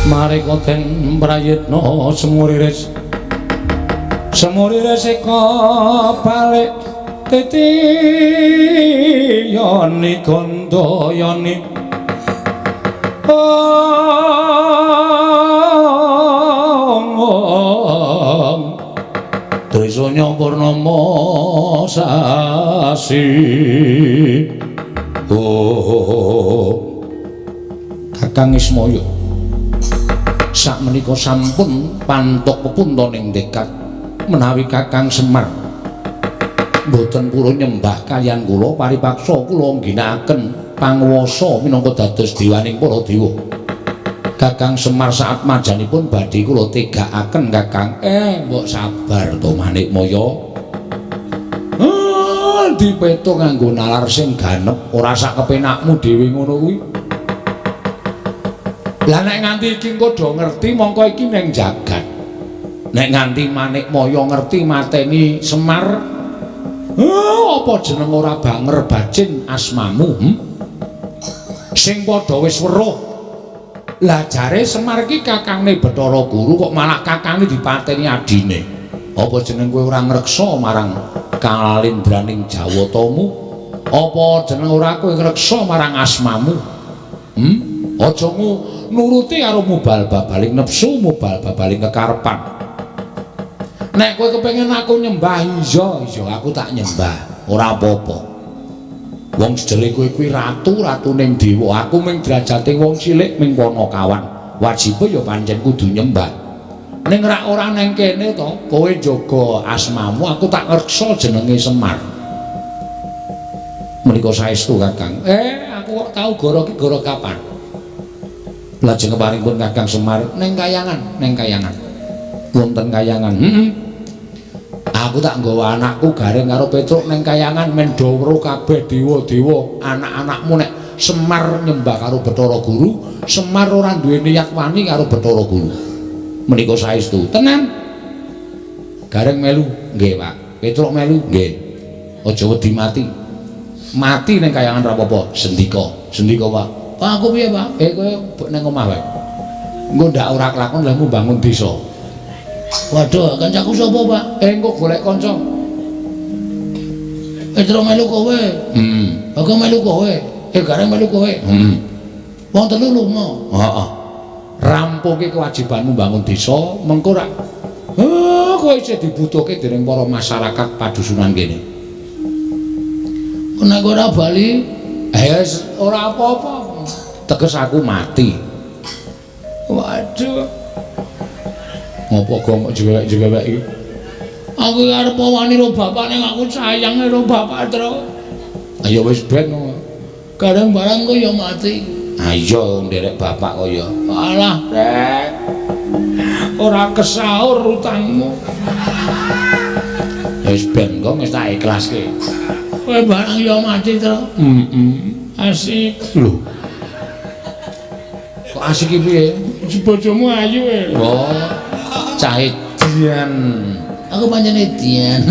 [SPEAKER 1] Mareka den prayitna semuriris semuriris eka balik titi yoni gandayani ong Trisanya purnama sasi. Oh Kakang Ismaya sakmenika sampun pantuk pepunta ning dekat menawi Kakang Semar mboten purun nyembah kaliyan kula paripaksa kula ngginakaken panguwasa minangka dados dewaning para dewa. Kakang Semar saat majanipun badhe kula tegakaken Kakang. Mbok sabar to Manikmaya. Dipetung nganggo nalar sing ganep ora sak kepenakmu dhewe ngono kuwi. Lah nek nganti iki engko do ngerti mongko iki ning jagat. Nek nganti Manikmaya ngerti mateni Semar, apa jeneng ora banger bacin asmamu? Sing padha wis weruh. Lah jare Semar iki kakangne Bathara Guru kok malah kakangne dipateni adine. Apa jeneng kowe ora ngreksa marang kalindraning Jawatamu? Apa jeneng ora kowe ngreksa marang asmamu? Aja nuruti karo mubal babaling nepsu, mubal babaling kekarepan. Nek kowe kepengin aku nyembah, iya, iya aku tak nyembah, ora apa-apa. Wong sejere kowe kuwi ratu, ratuning dewa, aku ming derajate wong cilik ming panakawan. Wajibe ya pancen kudu nyembah. Ning rak ora neng kene to, kowe njaga asmamu, aku tak ngreksa jenenge Semar. Menika saestu Kakang. Aku kok tau goro ki goro kapan? Lajeng keparingipun Kakang Semar neng kayangan, neng kayangan. Wonten kayangan. Aku tak nggawa anakku Gareng karo Petruk neng kayangan men do weruh kabeh dewa-dewa anak-anakmu nek Semar nyembah karo Bathara Guru, Semar ora duwe niat wani karo Bathara Guru. Menika saestu. Tenan. Gareng melu, nggih, Pak. Petruk melu, nggih. Aja wedi mati. Mati neng kayangan ra apa-apa, sendika. Sendika, Pak. Pak aku piye, Pak? Kowe neng omah wae. Engko ndak ora kelakon lehmu bangun desa. Waduh, kancaku sapa, Pak? Engko golek kanca. Petro melu kowe. Aku melu kowe. Gareng melu kowe. Wong telu lunga. Heeh. Rampungke kewajibanmu bangun desa, mengko rak kowe isih dibutuhke dening para masyarakat padusunan kene. Nek ora bali, ora apa-apa. Teges aku mati. Waduh. Ngopo gong kok jewek-jewek iki? Aku arep wani karo bapak ning aku sayang karo bapak, Tru. Ayo wis ben. Kadang barang kok ya mati. Ayo nderek bapak kaya. Alah, Rek. Ora kesaur utangmu. Wis ben kok wis tak ikhlaske. Kowe barang ya mati, Tru. Heeh. Asik. Lho. Kok asik iki piye? Bojomu ayu e. Oh. Cah edian. Aku pancen edian.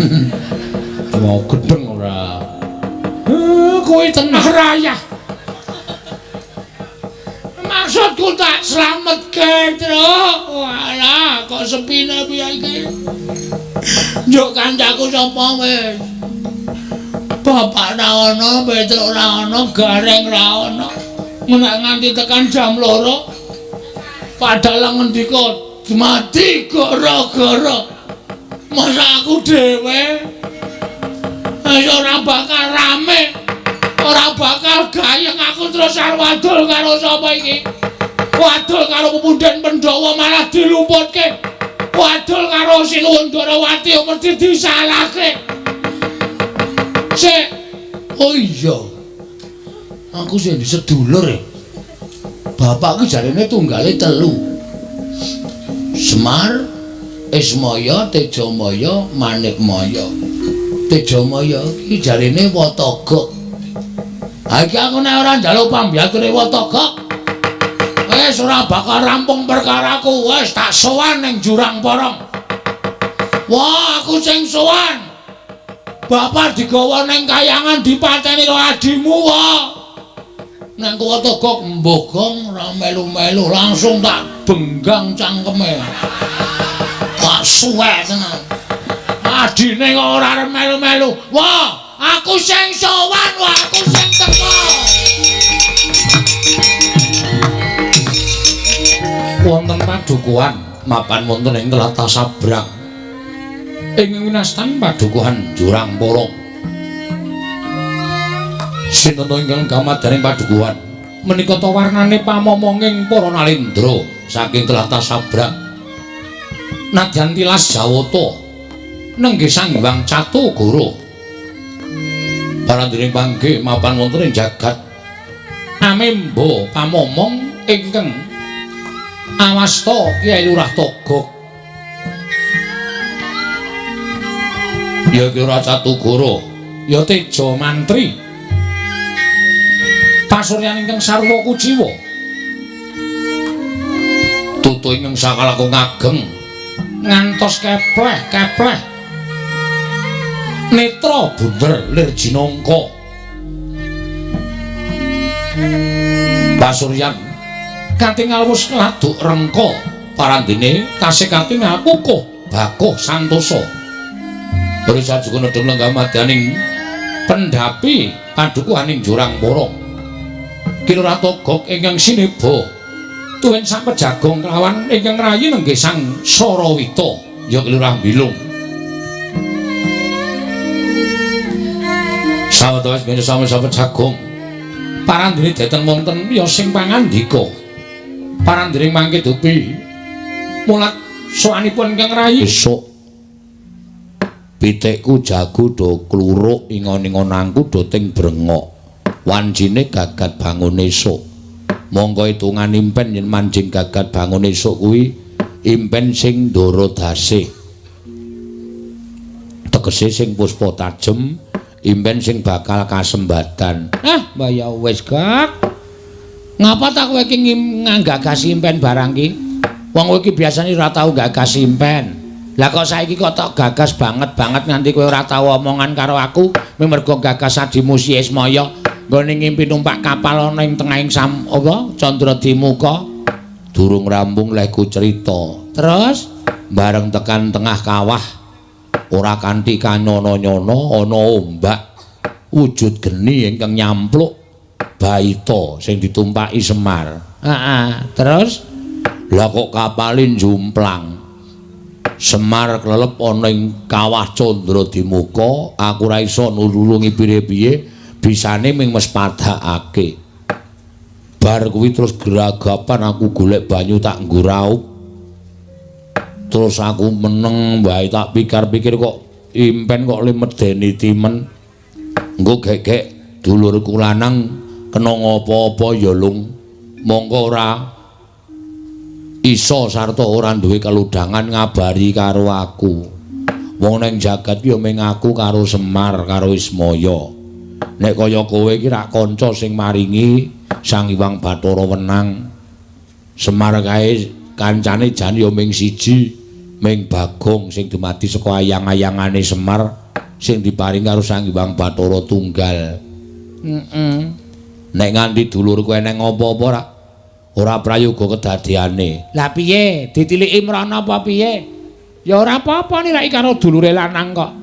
[SPEAKER 1] Mau gedeng ora. Kowe tenan rayah. Maksudku tak slametke, Tru. Walah, kok sepine piye iki? Njuk kancaku sapa wis? Bapak ra ono, Petruk ra ono, Gareng ra ono. Menak nganti tekan jam 2. Padahal ngendika mati gara-gara masa aku dhewe. Ayo ora bakal rame, ora bakal gayeng aku terus arep wadul karo sapa iki? Wadul karo pepunden Pandhawa malah dilumputke. Wadul karo Sinuwun Darawati mesti disalahke. Sik. Oh iya. Aku sing sedulur e. Bapakku jarene tunggale 3. Semar, Ismaya, Tejamaya, Manikmaya. Tejamaya iki jarene Watagok. Ha iki aku nek ora njaluk pambiyature Watagok, wis ora bakal rampung perkaraku. Wis tak sowan ning Jurang Porong. Wah, aku sing sowan. Bapak digawa ning kayangan dipateni karo adimu, wah. Nang Watagok mbogong ora melu-melu, langsung tak benggang cangkeme. Tak suwek tenan. Adine kok ora arep melu-melu. Wah, aku sing sowan, wah aku sing teko. Wonten padukuhan mapan wonten ing tlatah Sabrang. Ing winastan padukuhan Jurang Porong. Sinten ingkang kamadyaning padukuhan menika ta warnane pamomonging para nalendra saking tlatah Sabrang. Nadyan tilas Jawata nenggih Sang Hyang Catugara. Parandene panggih mapan wonten ing jagat amemba pamomong ingkang awasta Kyai Lurah Togog. Ya Ki Lurah Catugara, ya Teja Mantri. Pasuryan ingkang sarwa kuciwa. Tutu ingkang sakalakung ageng ngantos kepleh-kepleh. Netra bunder lir jinangka. Pasuryan katingal wus laduk rengka parandene tasih katingal kukuh bakuh santosa. Risa juga nedheng lenggah madyaning pendhapi padukuhaning Jurang Porong. Ki Lurah Togog ingkang sineba tuwin sapejagong kelawan ingkang rayi nenggih Sang Sarawita ya Ki Lurah Bilung. Sawetawis benjo sami sapejagong parandene deten wonten ya sing pangandika. Parandene mangke dupi mulat sowanipun ingkang rayi esuk. Pitikku jago do kluruk ingon-ingonanku do ting brengok. Wancine gagat bangun esuk. Mongko hitungan impen yen manjing gagat bangun esuk kuwi impen sing ndara dase. Tegese sing puspa tajem, impen sing bakal kasembatan. Ah, mbah ya wis, Gak. Ngapa ta kowe iki nggagas impen barang ki? Wong kowe iki biasane ora tau gagas impen. Lah kok saiki kok tok gagas banget-banget nganti kowe ora tau omongan karo aku, mergo gagas adimu si Ismaya nggone ngimpi numpak kapal ana ing tengahing sam apa Candradimuka. Durung rampung lehku crita. Terus bareng tekan tengah kawah ora kanthi kanyono-nyono ana ombak wujud geni ingkang nyampluk Baita sing ditumpaki Semar. Heeh, terus lah kok kapale njumplang. Semar klelep ana ing kawah Candra Dimuka, aku ora iso nulungi piye-piye, bisane ming mespadakake. Bar kuwi terus gragapan aku golek banyu tak nggo raup. Terus aku meneng wae tak pikir-pikir kok impen kok le medeni timen. Engko gek-gek dulurku lanang kena ngapa-apa ya lung. Mongko ora iso sarta ora duwe keludhangan ngabari karo aku. Wong ning jagat ya mung aku karo Semar karo Ismaya. Nek kaya kowe iki rak kanca sing maringi Sang Hyang Bathara wenang. Semar kae kancane jan ya mung siji, mung Bagong sing dumadi saka ayang-ayangane Semar sing diparing karo Sang Hyang Bathara tunggal. Nek nganti dulurku eneng apa-apa rak ora prayoga kedadeane. Lah piye? Ditiliki mrana apa piye? Ya ora apa-apa niraki karo dulure lanang kok.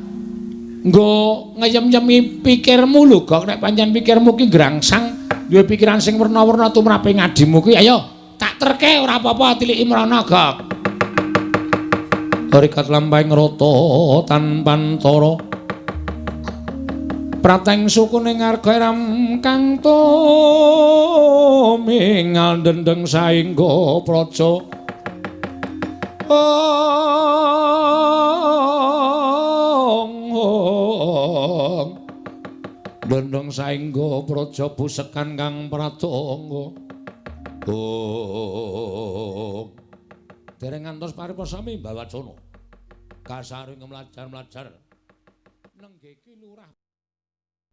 [SPEAKER 1] Nggo ngeyem-yemi pikirmu lho, Gok. Nek pancen pikirmu ki grangsang, duwe pikiran sing werna-werna tumrape ngadimu kuwi, ayo tak terke ora apa-apa tiliki mrana, Gok. Rikat lampahing rata tanpantara. Prateng suku ning arga ram kang tumingal dendeng saengga praja. Ong dendeng saengga praja busekan kang pratangga. Ong dereng ngantos paripasami mbawacana. Kasaring mlajar-mlajar nenggeki lurah.